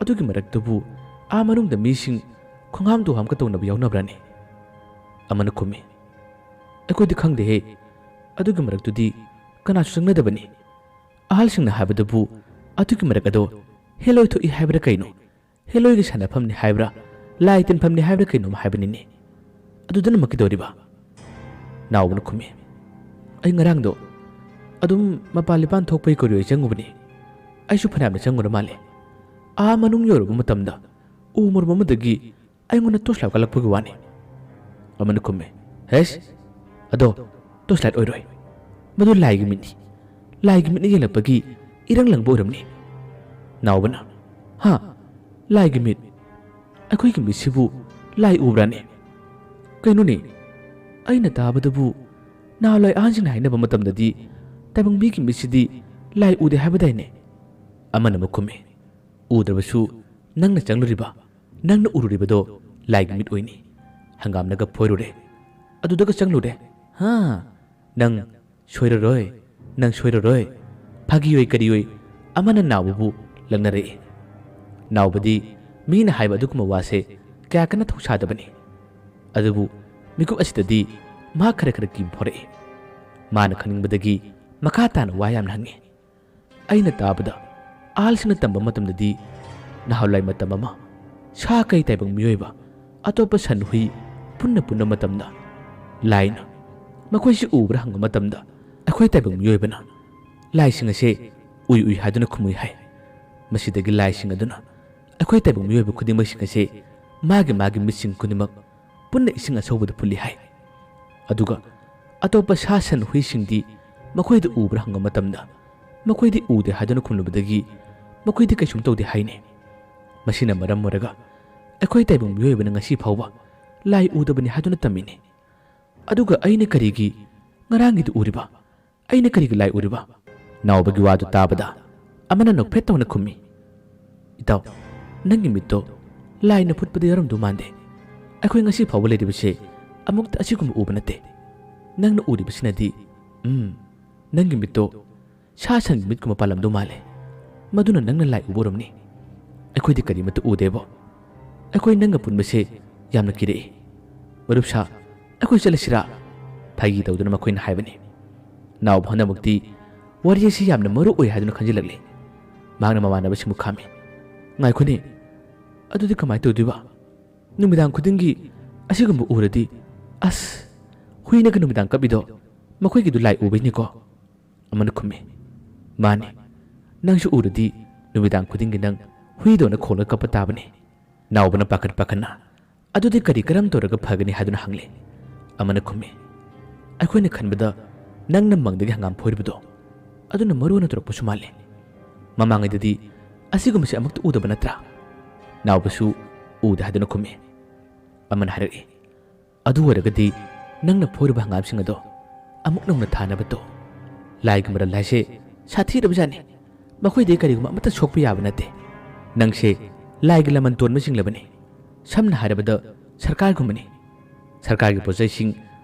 ꯑꯗꯨꯒꯤ ꯃꯔꯛꯇꯕꯨ ꯑꯥ ꯃꯅꯨꯡꯗ ꯃꯤꯁꯤꯡ ꯈꯣꯡꯍꯥꯝ ꯇꯨꯍꯥꯝꯒ ꯇꯧꯅꯕ ꯌꯥꯎꯅꯕ꯭ꯔꯥꯅꯦ?" ꯑꯃꯅ ꯈꯨꯝꯃꯤ, "ꯑꯩꯈꯣꯏꯗꯤ ꯈꯪꯗꯦꯍꯦ, ꯑꯗꯨꯒꯤ ꯃꯔꯛꯇꯨꯗꯤ ꯀꯅꯥꯁꯨ ꯆꯪꯅꯗꯕꯅꯤ꯫ ꯑꯍꯜꯁꯤꯡꯅ ꯍꯥꯏꯕꯗꯕꯨ ꯑꯗꯨꯒꯤ ꯃꯔꯛ ꯑꯗꯣ ꯍꯦꯂꯣꯏ ꯊꯣꯛꯏ ꯍꯥꯏꯕ꯭ꯔꯥ ꯀꯩꯅꯣ, ꯍꯦꯂꯣꯏꯒꯤ ꯁꯥꯟꯅꯐꯝꯅꯤ ꯍꯥꯏꯕ꯭ꯔꯥ, ꯂꯥꯏ ꯇꯤꯟꯐꯝꯅꯤ ꯍꯥꯏꯕ꯭ꯔꯥ ꯀꯩꯅꯣꯝ ꯍꯥꯏꯕꯅꯤꯅꯦ꯫ ꯑꯗꯨꯗꯅ ꯑꯃꯨꯛ ꯀꯩꯗꯧꯔꯤꯕ? ꯅꯥꯎꯕꯅ ꯈꯨꯝꯃꯤ, ꯑꯩ ꯉꯔꯥꯡꯗꯣ ꯑꯗꯨꯝ ꯃꯄꯥꯟ ꯂꯤꯄꯥꯟ ꯊꯣꯛꯄꯩ ꯀꯣꯔꯤꯗꯣꯔ ꯆꯪꯉꯨꯕꯅꯤ꯫ ꯑꯩꯁꯨ ꯐꯅꯌꯥꯝꯅ ꯆꯪꯉꯨꯔ ꯃꯥꯜꯂꯦ꯫ ꯑꯥ ꯃꯅꯨꯡ ꯌꯧꯔꯕ ꯃꯇꯝꯗ ꯎ ꯃꯔꯨꯝ ꯑꯃꯗꯒꯤ ꯑꯩꯉꯣꯟꯗ ꯇꯣꯔꯆ ꯂꯥꯏꯠ ꯀꯜꯂꯛꯄꯒꯤ ꯋꯥꯅꯤ꯫ ꯑꯃꯅ ꯈꯨꯝꯃꯦ, ꯍꯦꯁ, ꯑꯗꯣ ꯇꯣꯔꯆ ꯂꯥꯏꯠ ꯑꯣꯏꯔꯣꯏ, ꯃꯗꯨ ꯂꯥꯏꯒꯤ ꯃꯤꯠꯅꯤ꯫ ꯂꯥꯏꯒꯤ ꯃꯤꯠꯅ ꯌꯦꯡꯂꯛꯄꯒꯤ ꯏꯔꯪ ꯂꯪꯕ ꯑꯣꯏꯔꯝꯅꯤ꯫ ꯅꯥꯎꯕꯅ, ꯍꯥ? ꯂꯥꯏꯒꯤ ꯃꯤꯠ? ꯑꯩꯈꯣꯏꯒꯤ ꯃꯤꯠꯁꯤꯕꯨ ꯂꯥꯏ ꯎꯕ꯭ꯔꯥꯅꯦ? ꯀꯩꯅꯣꯅꯦ? ꯑꯩꯅ ꯇꯥꯕꯗꯕꯨ ꯅꯍꯥꯟꯋꯥꯏ ꯑꯍꯟꯁꯤꯡꯅ ꯍꯥꯏꯅꯕ ꯃꯇꯝꯗꯗꯤ ꯇꯥꯏꯕꯪ ꯃꯤꯒꯤ ꯃꯤꯠꯁꯤꯗꯤ ꯂꯥꯏ ꯎꯗꯦ ꯍꯥꯏꯕꯗꯥꯏꯅꯦ? ꯑꯃꯅ ꯑꯃꯨꯛ ꯈꯨꯝꯃꯤ, ꯎꯗ꯭ꯔꯕꯁꯨ ꯅꯪꯅ ꯆꯪꯂꯨꯔꯤꯕ, ꯅꯪꯅ ꯎꯔꯨꯔꯤꯕꯗꯣ ꯂꯥꯏꯒꯤ ꯃꯤꯠ ꯑꯣꯏꯅꯤ꯫ ꯍꯪꯒꯥꯝꯅꯒ ꯐꯣꯏꯔꯨꯔꯦ, ꯑꯗꯨꯗꯒ ꯆꯪꯂꯨꯔꯦ꯫ ꯍꯥ, ꯅꯪ ꯁꯣꯏꯔꯔꯣꯏ, ꯅꯪ ꯁꯣꯏꯔꯔꯣꯏ꯫ ꯐꯥꯒꯤ ꯑꯣꯏ ꯀꯔꯤ ꯑꯣꯏ ꯑꯃꯅ ꯅꯥꯎꯕꯕꯨ ꯂꯛꯅꯔꯛꯏ꯫ ꯅꯥꯎꯕꯗꯤ ꯃꯤꯅ ꯍꯥꯏꯕ ꯑꯗꯨꯒꯨꯝꯕ ꯋꯥꯁꯦ ꯀꯌꯥ ꯀꯟꯅ ꯊꯧꯁꯥꯗꯕꯅꯤ꯫ ꯑꯗꯨꯕꯨ ꯃꯤꯀꯨꯞ ꯑꯁꯤꯗꯗꯤ ꯃꯍꯥꯛ ꯈꯔ ꯈꯔ ꯀꯤꯕ ꯐꯥꯎꯔꯛꯏ꯫ ꯃꯥꯅ ꯈꯪꯅꯤꯡꯕꯗꯒꯤ ꯃꯈꯥ ꯇꯥꯅ ꯋꯥ ꯌꯥꯝꯅ ꯍꯪꯉꯤ꯫ ꯑꯩꯅ ꯇꯥꯕꯗ ꯑꯍꯜꯁꯤꯡꯅ ꯇꯝꯕ ꯃꯇꯝꯗꯗꯤ ꯅꯍꯥꯟꯋꯥꯏ ꯃꯇꯝ ꯑꯃ ꯁꯥ ꯀꯩ ꯇꯥꯏꯕꯪ ꯃꯤꯑꯣꯏꯕ ꯑꯇꯣꯞꯄ ꯁꯟ ꯍꯨꯏ ꯄꯨꯟꯅ ꯄꯨꯟꯕ ꯃꯇꯝꯗ ꯂꯥꯏꯅ ꯃꯈꯣꯏꯁꯤ ꯎꯕ꯭ꯔꯥ ꯍꯪꯕ ꯃꯇꯝꯗ ꯑꯩꯈꯣꯏ ꯇꯥꯏꯕꯪ ꯃꯤꯑꯣꯏꯕꯅ ꯂꯥꯏꯁꯤꯡ ꯑꯁꯦ ꯎꯏ ꯎꯏ ꯍꯥꯏꯗꯨꯅ ꯈꯨꯝꯃꯨꯏ ꯍꯥꯏ꯫ ꯃꯁꯤꯗꯒꯤ ꯂꯥꯏꯁꯤꯡ ꯑꯗꯨꯅ ꯑꯩꯈꯣꯏ ꯇꯥꯏꯕꯪ ꯃꯤꯑꯣꯏꯕ ꯈꯨꯗꯤꯡꯃꯛꯁꯤꯡ ꯑꯁꯦ ꯃꯥꯒꯤ ꯃꯥꯒꯤ ꯃꯤꯠꯁꯤꯡ ꯈꯨꯗꯤꯡꯃꯛ ꯄꯨꯟꯅ ꯏꯁꯤꯡ ꯑꯁꯧꯕꯗ ꯐꯨꯜꯂꯤ ꯍꯥꯏ꯫ ꯑꯗꯨꯒ ꯑꯇꯣꯞꯄ ꯁꯥ ꯁꯟ ꯍꯨꯏꯁꯤꯡꯗꯤ ꯃꯈꯣꯏꯗ ꯎꯕ꯭ꯔꯥ ꯍꯪꯕ ꯃꯇꯝꯗ ꯃꯈꯣꯏꯗꯤ ꯎꯗꯦ ꯍꯥꯏꯗꯨꯅ ꯈꯨꯝꯂꯨꯕꯗꯒꯤ ꯃꯈꯣꯏꯗꯤ ꯀꯩꯁꯨꯝ ꯇꯧꯗꯦ ꯍꯥꯏꯅꯦ꯫ ꯃꯁꯤꯅ ꯃꯔꯝ ꯑꯣꯏꯔꯒ ꯑꯩꯈꯣꯏ ꯇꯥꯏꯕꯪ ꯃꯤꯑꯣꯏꯕꯅ ꯉꯁꯤ ꯐꯥꯎꯕ ꯂꯥꯏ ꯎꯗꯕꯅꯤ ꯍꯥꯏꯗꯨꯅ ꯇꯝꯃꯤꯅꯦ꯫ ꯑꯗꯨꯒ ꯑꯩꯅ ꯀꯔꯤꯒꯤ ꯉꯔꯥꯡꯒꯤꯗꯨ ꯎꯔꯤꯕ? ꯑꯩꯅ ꯀꯔꯤꯒꯤ ꯂꯥꯏ ꯎꯔꯤꯕ? ꯅꯥꯎꯕꯒꯤ ꯋꯥꯗꯨ ꯇꯥꯕꯗ ꯑꯃꯅ ꯅꯣꯛꯐꯦꯠ ꯇꯧꯅ ꯈꯨꯝꯃꯤ, ꯏꯇꯥꯎ, ꯅꯪꯒꯤ ꯃꯤꯠꯇꯣ ꯂꯥꯏꯅ ꯐꯨꯠꯄꯗ ꯌꯥꯎꯔꯝꯗꯧ ꯃꯥꯟꯗꯦ꯫ ꯑꯩꯈꯣꯏ ꯉꯁꯤ ꯐꯥꯎꯕ ꯂꯩꯔꯤꯕꯁꯦ ꯑꯃꯨꯛꯇ ꯑꯁꯤꯒꯨꯝꯕ ꯎꯕ ꯅꯠꯇꯦ꯫ ꯅꯪꯅ ꯎꯔꯤꯕꯁꯤꯅꯗꯤ, ꯎꯝ, ꯅꯪꯒꯤ ꯃꯤꯠꯇꯣ ꯁꯥ ꯁꯟꯒꯤ ꯃꯤꯠꯀꯨꯝꯕ ꯄꯥꯜꯂꯝꯗꯧ ꯃꯥꯜꯂꯦ꯫ ꯃꯗꯨꯅ ꯅꯪꯅ ꯂꯥꯏ ꯎꯕ ꯑꯣꯏꯔꯝꯅꯤ꯫ ꯑꯩꯈꯣꯏꯗꯤ ꯀꯔꯤꯃꯠꯇ ꯎꯗꯦꯕꯣ꯫ ꯑꯩꯈꯣꯏ ꯅꯪꯒ ꯄꯨꯟꯕꯁꯦ ꯌꯥꯝꯅ ꯀꯤꯔꯛꯏ꯫ ꯃꯔꯨꯞ ꯁꯥ, ꯑꯩꯈꯣꯏ ꯆꯠꯂꯁꯤꯔꯥ? ꯐꯥꯒꯤ ꯇꯧꯗꯨꯅ ꯃꯈꯣꯏꯅ ꯍꯥꯏꯕꯅꯤ꯫ ꯅꯥꯎꯕ ꯍꯣꯅꯃꯛꯇꯤ ꯋꯥꯔꯤ ꯑꯁꯤ ꯌꯥꯝꯅ ꯃꯔꯨ ꯑꯣꯏ ꯍꯥꯏꯗꯨꯅ ꯈꯟꯖꯤꯜꯂꯛꯂꯦ꯫ ꯃꯍꯥꯛꯅ ꯃꯃꯥꯟꯅꯕꯁꯤꯡꯕꯨ ꯈꯥꯝꯃꯤ꯫ "ꯉꯥꯏꯈꯣꯅꯦ, ꯑꯗꯨꯗꯤ ꯀꯃꯥꯏꯅ ꯇꯧꯗꯣꯏꯕ? ꯅꯨꯃꯤꯗꯥꯡ ꯈꯨꯗꯤꯡꯒꯤ ꯑꯁꯤꯒꯨꯝꯕ ꯎꯔꯗꯤ, ꯑꯁ, ꯍꯨꯏꯅꯒ ꯅꯨꯃꯤꯗꯥꯡ ꯀꯞꯄꯤꯗꯣ ꯃꯈꯣꯏꯒꯤꯗꯨ ꯂꯥꯏ ꯎꯕꯩꯅꯤꯀꯣ?" ꯑꯃꯅ ꯈꯨꯝꯃꯤ꯫ "ꯃꯥꯅꯤ, ꯅꯪꯁꯨ ꯎꯔꯗꯤ ꯅꯨꯃꯤꯗꯥꯡ ꯈꯨꯗꯤꯡꯒꯤ ꯅꯪ ꯍꯨꯏꯗꯧꯅ ꯈꯣꯡꯂꯒ ꯀꯞꯄ ꯇꯥꯕꯅꯤ꯫" ꯅꯥꯎꯕꯅ ꯄꯥꯈꯠ ꯄꯥꯈꯠꯅ, "ꯑꯗꯨꯗꯤ ꯀꯔꯤ ꯀꯔꯝ ꯇꯧꯔꯒ ꯐꯒꯅꯤ?" ꯍꯥꯏꯗꯨꯅ ꯍꯪꯂꯦ꯫ ꯑꯃꯅ ꯈꯨꯝꯃꯤ, "ꯑꯩꯈꯣꯏꯅ ꯈꯟꯕꯗ ꯅꯪꯅ ꯃꯪꯗꯒꯤ ꯍꯪꯒꯥꯝ ꯐꯣꯏꯔꯤꯕꯗꯣ ꯑꯗꯨꯅ ꯃꯔꯨ ꯑꯣꯏꯅ ꯇꯧꯔꯛꯄꯁꯨ ꯃꯥꯜꯂꯤ꯫ ꯃꯃꯥꯡꯉꯩꯗꯗꯤ ꯑꯁꯤꯒꯨꯝꯕꯁꯦ ꯑꯃꯨꯛꯇ ꯎꯗꯕ ꯅꯠꯇ꯭ꯔꯥ?" ꯅꯥꯎꯕꯁꯨ ꯎꯗꯦ ꯍꯥꯏꯗꯨꯅ ꯈꯨꯝꯃꯤ꯫ ꯑꯃꯅ ꯍꯥꯏꯔꯛꯏ, "ꯑꯗꯨ ꯑꯣꯏꯔꯒꯗꯤ ꯅꯪꯅ ꯐꯣꯏꯔꯨꯕ ꯍꯪꯒꯥꯝꯁꯤꯡ ꯑꯗꯣ ꯑꯃꯨꯛ ꯅꯧꯅ ꯊꯥꯅꯕ ꯇꯧ꯫ ꯂꯥꯏꯒꯤ ꯃꯔꯜ ꯍꯥꯏꯁꯦ ꯁꯥꯊꯤꯔꯕꯖꯥꯠꯅꯤ꯫ ꯃꯈꯣꯏꯗꯒꯤ ꯀꯔꯤꯒꯨꯝꯕ ꯑꯃꯠꯇ ꯁꯣꯛꯄ ꯌꯥꯕ ꯅꯠꯇꯦ꯫ ꯅꯪꯁꯦ ꯂꯥꯏꯒꯤ ꯂꯃꯟ ꯇꯣꯟꯕ ꯆꯤꯡꯂꯕꯅꯤ꯫ ꯁꯝꯅ ꯍꯥꯏꯔꯕꯗ ꯁꯔꯀꯥꯔꯒꯨꯝꯕꯅꯤ꯫ ꯁꯔꯀꯥꯔꯒꯤ ꯄꯣꯠꯆꯩꯁꯤꯡ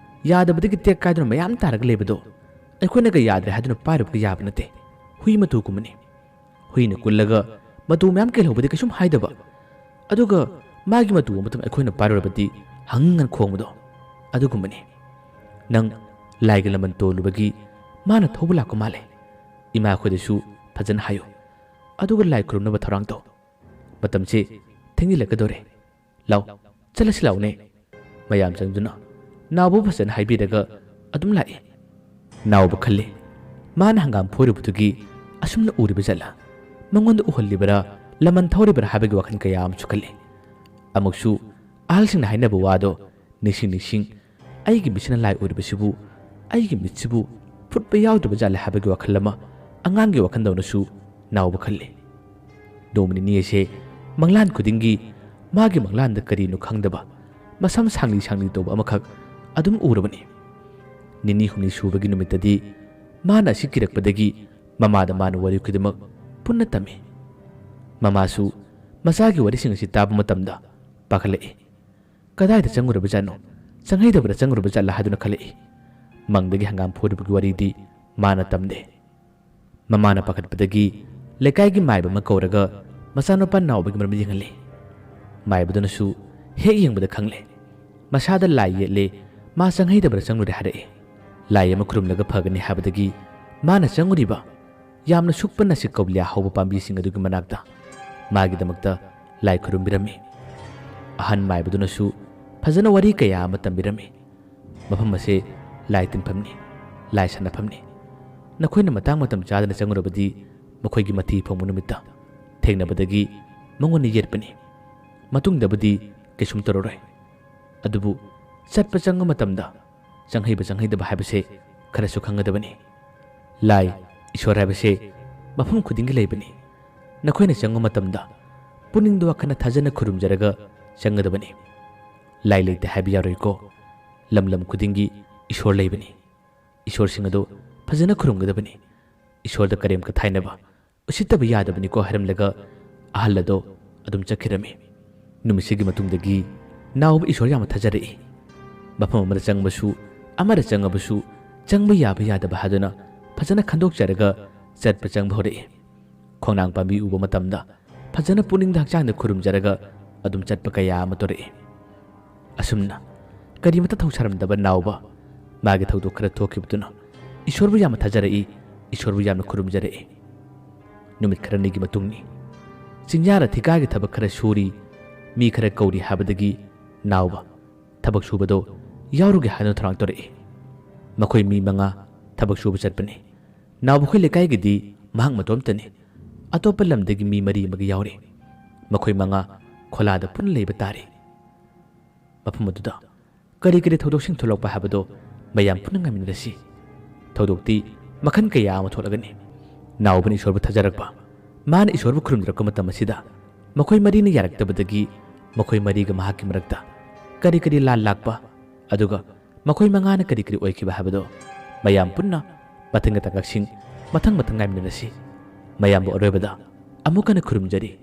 ꯌꯥꯗꯕꯗꯒꯤ ꯇꯦꯛ ꯀꯥꯏꯗꯨꯅ ꯃꯌꯥꯝ ꯇꯥꯔꯒ ꯂꯩꯕꯗꯣ ꯑꯩꯈꯣꯏꯅꯒ ꯌꯥꯗ꯭ꯔꯦ ꯍꯥꯏꯗꯨꯅ ꯄꯥꯏꯔꯨꯕꯒ ꯌꯥꯕ ꯅꯠꯇꯦ꯫ ꯍꯨꯏ ꯃꯇꯨꯒꯨꯝꯕꯅꯤ꯫ ꯍꯨꯏꯅ ꯀꯨꯜꯂꯒ ꯃꯇꯨ ꯃꯌꯥꯝ ꯀꯦꯜꯍꯧꯕꯗꯤ ꯀꯩꯁꯨꯝ ꯍꯥꯏꯗꯕ, ꯑꯗꯨꯒ ꯃꯥꯒꯤ ꯃꯇꯨ ꯑꯃꯇꯪ ꯑꯩꯈꯣꯏꯅ ꯄꯥꯏꯔꯨꯔꯕꯗꯤ ꯍꯪꯉꯟ ꯈꯣꯡꯕꯗꯣ ꯑꯗꯨꯒꯨꯝꯕꯅꯤ꯫ ꯅꯪ ꯂꯥꯏꯒꯤ ꯂꯃꯟ ꯇꯣꯜꯂꯨꯕꯒꯤ ꯃꯥꯅ ꯊꯧꯕ ꯂꯥꯛꯄ ꯃꯥꯜꯂꯦ꯫ ꯏꯃꯥ ꯑꯩꯈꯣꯏꯗꯁꯨ ꯐꯖꯅ ꯍꯥꯏꯌꯨ, ꯑꯗꯨꯒ ꯂꯥꯏ ꯈꯨꯔꯨꯝꯅꯕ ꯊꯧꯔꯥꯡ ꯇꯧ꯫ ꯃꯇꯝꯁꯦ ꯊꯦꯡꯖꯤꯜꯂꯛꯀꯗꯧꯔꯦ꯫ ꯂꯥꯎ, ꯆꯠꯂꯁꯤ ꯂꯥꯎꯅꯦ꯫" ꯃꯌꯥꯝ ꯆꯪꯗꯨꯅ ꯅꯥꯎꯕꯕꯨ ꯐꯖꯅ ꯍꯥꯏꯕꯤꯔꯒ ꯑꯗꯨꯝ ꯂꯥꯛꯏ꯫ ꯅꯥꯎꯕ ꯈꯜꯂꯤ, ꯃꯥꯅ ꯍꯪꯒꯥꯝ ꯐꯣꯏꯔꯨꯕꯗꯨꯒꯤ ꯑꯁꯨꯝꯅ ꯎꯔꯤꯕ ꯖꯥꯠꯂꯥ? ꯃꯉꯣꯟꯗ ꯎꯍꯜꯂꯤꯕꯔꯥ, ꯂꯃꯟ ꯊꯧꯔꯤꯕꯔꯥ ꯍꯥꯏꯕꯒꯤ ꯋꯥꯈꯜ ꯀꯌꯥ ꯑꯃꯁꯨ ꯈꯜꯂꯤ꯫ ꯑꯃꯨꯛꯁꯨ ꯑꯍꯜꯁꯤꯡꯅ ꯍꯥꯏꯅꯕ ꯋꯥꯗꯣ ꯅꯤꯡꯁꯤꯡ ꯅꯤꯡꯁꯤꯡ, "ꯑꯩꯒꯤ ꯃꯤꯠꯁꯤꯅ ꯂꯥꯏ ꯎꯔꯤꯕꯁꯤꯕꯨ ꯑꯩꯒꯤ ꯃꯤꯠꯁꯤꯕꯨ ꯐꯨꯠꯄ ꯌꯥꯎꯗ꯭ꯔꯕ ꯖꯥꯠꯂꯦ" ꯍꯥꯏꯕꯒꯤ ꯋꯥꯈꯜ ꯑꯃ ꯑꯉꯥꯡꯒꯤ ꯋꯥꯈꯜꯗꯧꯅꯁꯨ ꯅꯥꯎꯕ ꯈꯜꯂꯤ꯫ ꯅꯣꯡꯃ ꯅꯤꯅꯤ ꯑꯁꯦ ꯃꯪꯂꯥꯟ ꯈꯨꯗꯤꯡꯒꯤ ꯃꯥꯒꯤ ꯃꯪꯂꯥꯟꯗ ꯀꯔꯤꯅꯣ ꯈꯪꯗꯕ ꯃꯁꯝ ꯁꯥꯡꯂꯤ ꯁꯥꯡꯂꯤ ꯇꯧꯕ ꯑꯃꯈꯛ ꯑꯗꯨꯝ ꯎꯔꯕꯅꯤ꯫ ꯅꯤꯅꯤ ꯍꯨꯝꯅꯤ ꯁꯨꯕꯒꯤ ꯅꯨꯃꯤꯠꯇꯗꯤ ꯃꯥꯅ ꯑꯁꯤ ꯀꯤꯔꯛꯄꯗꯒꯤ ꯃꯃꯥꯗ ꯃꯥꯅ ꯋꯥꯔꯤ ꯈꯨꯗꯤꯡꯃꯛ ꯄꯨꯟꯅ ꯇꯝꯃꯤ꯫ ꯃꯃꯥꯁꯨ ꯃꯆꯥꯒꯤ ꯋꯥꯔꯤꯁꯤꯡ ꯑꯁꯤ ꯇꯥꯕ ꯃꯇꯝꯗ ꯄꯥꯈꯠꯂꯛꯏ꯫ "ꯀꯗꯥꯏꯗ ꯆꯪꯉꯨꯔꯕꯖꯥꯠꯅꯣ? ꯆꯪꯍꯩꯗꯕꯗ ꯆꯪꯉꯨꯔꯕꯖꯥꯠꯂꯥ?" ꯍꯥꯏꯗꯨꯅ ꯈꯜꯂꯛꯏ꯫ ꯃꯪꯗꯒꯤ ꯍꯪꯒꯥꯝ ꯐꯣꯏꯔꯨꯕꯒꯤ ꯋꯥꯔꯤꯗꯤ ꯃꯥꯅ ꯇꯝꯗꯦ꯫ ꯃꯃꯥꯅ ꯄꯥꯈꯠꯄꯗꯒꯤ ꯂꯩꯀꯥꯏꯒꯤ ꯃꯥꯏꯕ ꯑꯃ ꯀꯧꯔꯒ ꯃꯆꯥꯅꯨꯄꯥ ꯅꯥꯎꯕꯒꯤ ꯃꯔꯝꯗ ꯌꯦꯡꯍꯜꯂꯤ꯫ ꯃꯥꯏꯕꯗꯨꯅꯁꯨ ꯍꯦꯛ ꯌꯦꯡꯕꯗ ꯈꯪꯂꯦ꯫ ꯃꯁꯥꯗ ꯂꯥꯏ ꯌꯦꯠꯂꯦ, ꯃꯥ ꯆꯪꯍꯩꯗꯕꯗ ꯆꯪꯂꯨꯔꯦ ꯍꯥꯏꯔꯛꯏ꯫ ꯂꯥꯏ ꯑꯃ ꯈꯨꯔꯨꯝꯂꯒ ꯐꯒꯅꯤ ꯍꯥꯏꯕꯗꯒꯤ ꯃꯥꯅ ꯆꯪꯉꯨꯔꯤꯕ ꯌꯥꯝꯅ ꯁꯨꯛꯄ ꯅꯥꯁꯤꯛ ꯀꯧꯕꯤꯂꯤꯌꯥ ꯍꯧꯕ ꯄꯥꯝꯕꯤꯁꯤꯡ ꯑꯗꯨꯒꯤ ꯃꯅꯥꯛꯇ ꯃꯥꯒꯤꯗꯃꯛꯇ ꯂꯥꯏ ꯈꯨꯔꯨꯝꯕꯤꯔꯝꯃꯤ꯫ ꯑꯍꯟ ꯃꯥꯏꯕꯗꯨꯅꯁꯨ ꯐꯖꯅ ꯋꯥꯔꯤ ꯀꯌꯥ ꯑꯃ ꯇꯝꯕꯤꯔꯝꯃꯤ꯫ "ꯃꯐꯝ ꯑꯁꯦ ꯂꯥꯏ ꯇꯤꯟꯐꯝꯅꯤ, ꯂꯥꯏ ꯁꯥꯟꯅꯐꯝꯅꯤ꯫ ꯅꯈꯣꯏꯅ ꯃꯇꯥꯡ ꯃꯇꯝ ꯆꯥꯗꯅ ꯆꯪꯉꯨꯔꯕꯗꯤ ꯃꯈꯣꯏꯒꯤ ꯃꯊꯤ ꯐꯪꯕ ꯅꯨꯃꯤꯠꯇ ꯊꯦꯡꯅꯕꯗꯒꯤ ꯃꯉꯣꯟꯗ ꯌꯦꯠꯄꯅꯤ꯫ ꯃꯇꯨꯡꯗꯕꯨꯗꯤ ꯀꯩꯁꯨꯝ ꯇꯧꯔꯔꯣꯏ꯫ ꯑꯗꯨꯕꯨ ꯆꯠꯄ ꯆꯪꯕ ꯃꯇꯝꯗ ꯆꯪꯍꯩꯕ ꯆꯪꯍꯩꯗꯕ ꯍꯥꯏꯕꯁꯦ ꯈꯔꯁꯨ ꯈꯪꯒꯗꯕꯅꯤ꯫ ꯂꯥꯏ, ꯏꯁꯣꯔ ꯍꯥꯏꯕꯁꯦ ꯃꯐꯝ ꯈꯨꯗꯤꯡꯒꯤ ꯂꯩꯕꯅꯤ꯫ ꯅꯈꯣꯏꯅ ꯆꯪꯕ ꯃꯇꯝꯗ ꯄꯨꯛꯅꯤꯡꯗ ꯋꯥꯈꯜꯅ ꯊꯥꯖꯅ ꯈꯨꯔꯨꯝꯖꯔꯒ ꯆꯪꯒꯗꯕꯅꯤ꯫ ꯂꯥꯏ ꯂꯩꯇꯦ ꯍꯥꯏꯕ ꯌꯥꯔꯣꯏꯀꯣ꯫ ꯂꯝ ꯂꯝ ꯈꯨꯗꯤꯡꯒꯤ ꯏꯁꯣꯔ ꯂꯩꯕꯅꯤ꯫ ꯏꯁꯣꯔꯁꯤꯡ ꯑꯗꯨ ꯐꯖꯅ ꯈꯨꯔꯨꯝꯒꯗꯕꯅꯤ꯫ ꯏꯁꯣꯔꯗ ꯀꯔꯦꯝ ꯀꯊꯥꯏꯅꯕ, ꯎꯁꯤꯠꯇꯕ ꯌꯥꯗꯕꯅꯤꯀꯣ" ꯍꯥꯏꯔꯝꯂꯒ ꯑꯍꯜ ꯑꯗꯣ ꯑꯗꯨꯝ ꯆꯠꯈꯤꯔꯝꯃꯤ꯫ ꯅꯨꯃꯤꯠꯁꯤꯒꯤ ꯃꯇꯨꯡꯗꯒꯤ ꯅꯥꯎꯕ ꯏꯁꯣꯔ ꯌꯥꯝꯅ ꯊꯥꯖꯔꯛꯏ꯫ ꯃꯐꯝ ꯑꯃꯗ ꯆꯪꯕꯁꯨ, ꯑꯃꯗ ꯆꯪꯉꯕꯁꯨ ꯆꯪꯕ ꯌꯥꯕ ꯌꯥꯗꯕ ꯍꯥꯏꯗꯨꯅ ꯐꯖꯅ ꯈꯟꯗꯣꯛꯆꯔꯒ ꯆꯠꯄ ꯆꯪꯕ ꯍꯧꯔꯛꯏ꯫ ꯈꯣꯡꯅꯥꯡ ꯄꯥꯝꯕꯤ ꯎꯕ ꯃꯇꯝꯗ ꯐꯖꯅ ꯄꯨꯛꯅꯤꯡꯗ ꯍꯛꯆꯥꯡꯗ ꯈꯨꯔꯨꯝꯖꯔꯒ ꯑꯗꯨꯝ ꯆꯠꯄ ꯀꯌꯥ ꯑꯃ ꯇꯧꯔꯛꯏ꯫ ꯑꯁꯨꯝꯅ ꯀꯔꯤꯃꯇ ꯊꯧꯁꯥꯔꯝꯗꯕ ꯅꯥꯎꯕ ꯃꯥꯒꯤ ꯊꯧꯗꯣꯛ ꯈꯔ ꯊꯣꯛꯈꯤꯕꯗꯨꯅ ꯏꯁꯣꯔꯕꯨ ꯌꯥꯝꯅ ꯊꯥꯖꯔꯛꯏ, ꯏꯁꯣꯔꯕꯨ ꯌꯥꯝꯅ ꯈꯨꯔꯨꯝꯖꯔꯛꯏ꯫ ꯅꯨꯃꯤꯠ ꯈꯔꯅꯤꯒꯤ ꯃꯇꯨꯡꯅꯤ꯫ ꯆꯤꯡꯌꯥꯗ ꯊꯤꯀꯥꯒꯤ ꯊꯕꯛ ꯈꯔ ꯁꯨꯔꯤ, ꯃꯤ ꯈꯔ ꯀꯧꯔꯤ ꯍꯥꯏꯕꯗꯒꯤ ꯅꯥꯎꯕ ꯊꯕꯛ ꯁꯨꯕꯗꯣ ꯌꯥꯎꯔꯨꯒꯦ ꯍꯥꯏꯗꯨꯅ ꯊꯧꯔꯥꯡ ꯇꯧꯔꯛꯏ꯫ ꯃꯈꯣꯏ ꯃꯤ ꯃꯉꯥ ꯊꯕꯛ ꯁꯨꯕ ꯆꯠꯄꯅꯤ꯫ ꯅꯥꯎꯕꯈꯣꯏ ꯂꯩꯀꯥꯏꯒꯤꯗꯤ ꯃꯍꯥꯛ ꯃꯇꯣꯝꯇꯅꯤ꯫ ꯑꯇꯣꯞꯄ ꯂꯝꯗꯒꯤ ꯃꯤ ꯃꯔꯤ ꯑꯃꯒ ꯌꯥꯎꯔꯤ꯫ ꯃꯈꯣꯏ ꯃꯉꯥ ꯈꯣꯂꯥꯗ ꯄꯨꯟꯅ ꯂꯩꯕ ꯇꯥꯔꯤ꯫ ꯃꯐꯝ ꯑꯗꯨꯗ ꯀꯔꯤ ꯀꯔꯤ ꯊꯧꯗꯣꯛꯁꯤꯡ ꯊꯣꯛꯂꯛꯄ ꯍꯥꯏꯕꯗꯣ ꯃꯌꯥꯝ ꯄꯨꯟꯅ ꯉꯥꯏꯃꯤꯟꯅꯔꯁꯤ꯫ ꯊꯧꯗꯣꯛꯇꯤ ꯃꯈꯜ ꯀꯌꯥ ꯑꯃ ꯊꯣꯛꯂꯒꯅꯤ꯫ ꯅꯥꯎꯕꯅ ꯏꯁꯣꯔꯕꯨ ꯊꯥꯖꯔꯛꯄ, ꯃꯥꯅ ꯏꯁꯣꯔꯕꯨ ꯈꯨꯔꯨꯝꯖꯔꯛꯄ ꯃꯇꯝ ꯑꯁꯤꯗ ꯃꯈꯣꯏ ꯃꯔꯤꯅ ꯌꯥꯔꯛꯇꯕꯗꯒꯤ ꯃꯈꯣꯏ ꯃꯔꯤꯒ ꯃꯍꯥꯛꯀꯤ ꯃꯔꯛꯇ ꯀꯔꯤ ꯀꯔꯤ ꯂꯥꯟ ꯂꯥꯛꯄ, ꯑꯗꯨꯒ ꯃꯈꯣꯏ ꯃꯉꯥꯅ ꯀꯔꯤ ꯀꯔꯤ ꯑꯣꯏꯈꯤꯕ ꯍꯥꯏꯕꯗꯣ ꯃꯌꯥꯝ ꯄꯨꯟꯅ ꯃꯊꯪꯒꯤ ꯇꯥꯡꯀꯛꯁꯤꯡ ꯃꯊꯪ ꯃꯊꯪ ꯉꯥꯏꯃꯤꯟꯅꯔꯁꯤ꯫ ꯃꯌꯥꯝꯕꯨ ꯑꯔꯣꯏꯕꯗ ꯑꯃꯨꯛ ꯍꯟꯅ ꯈꯨꯔꯨꯝꯖꯔꯤ꯫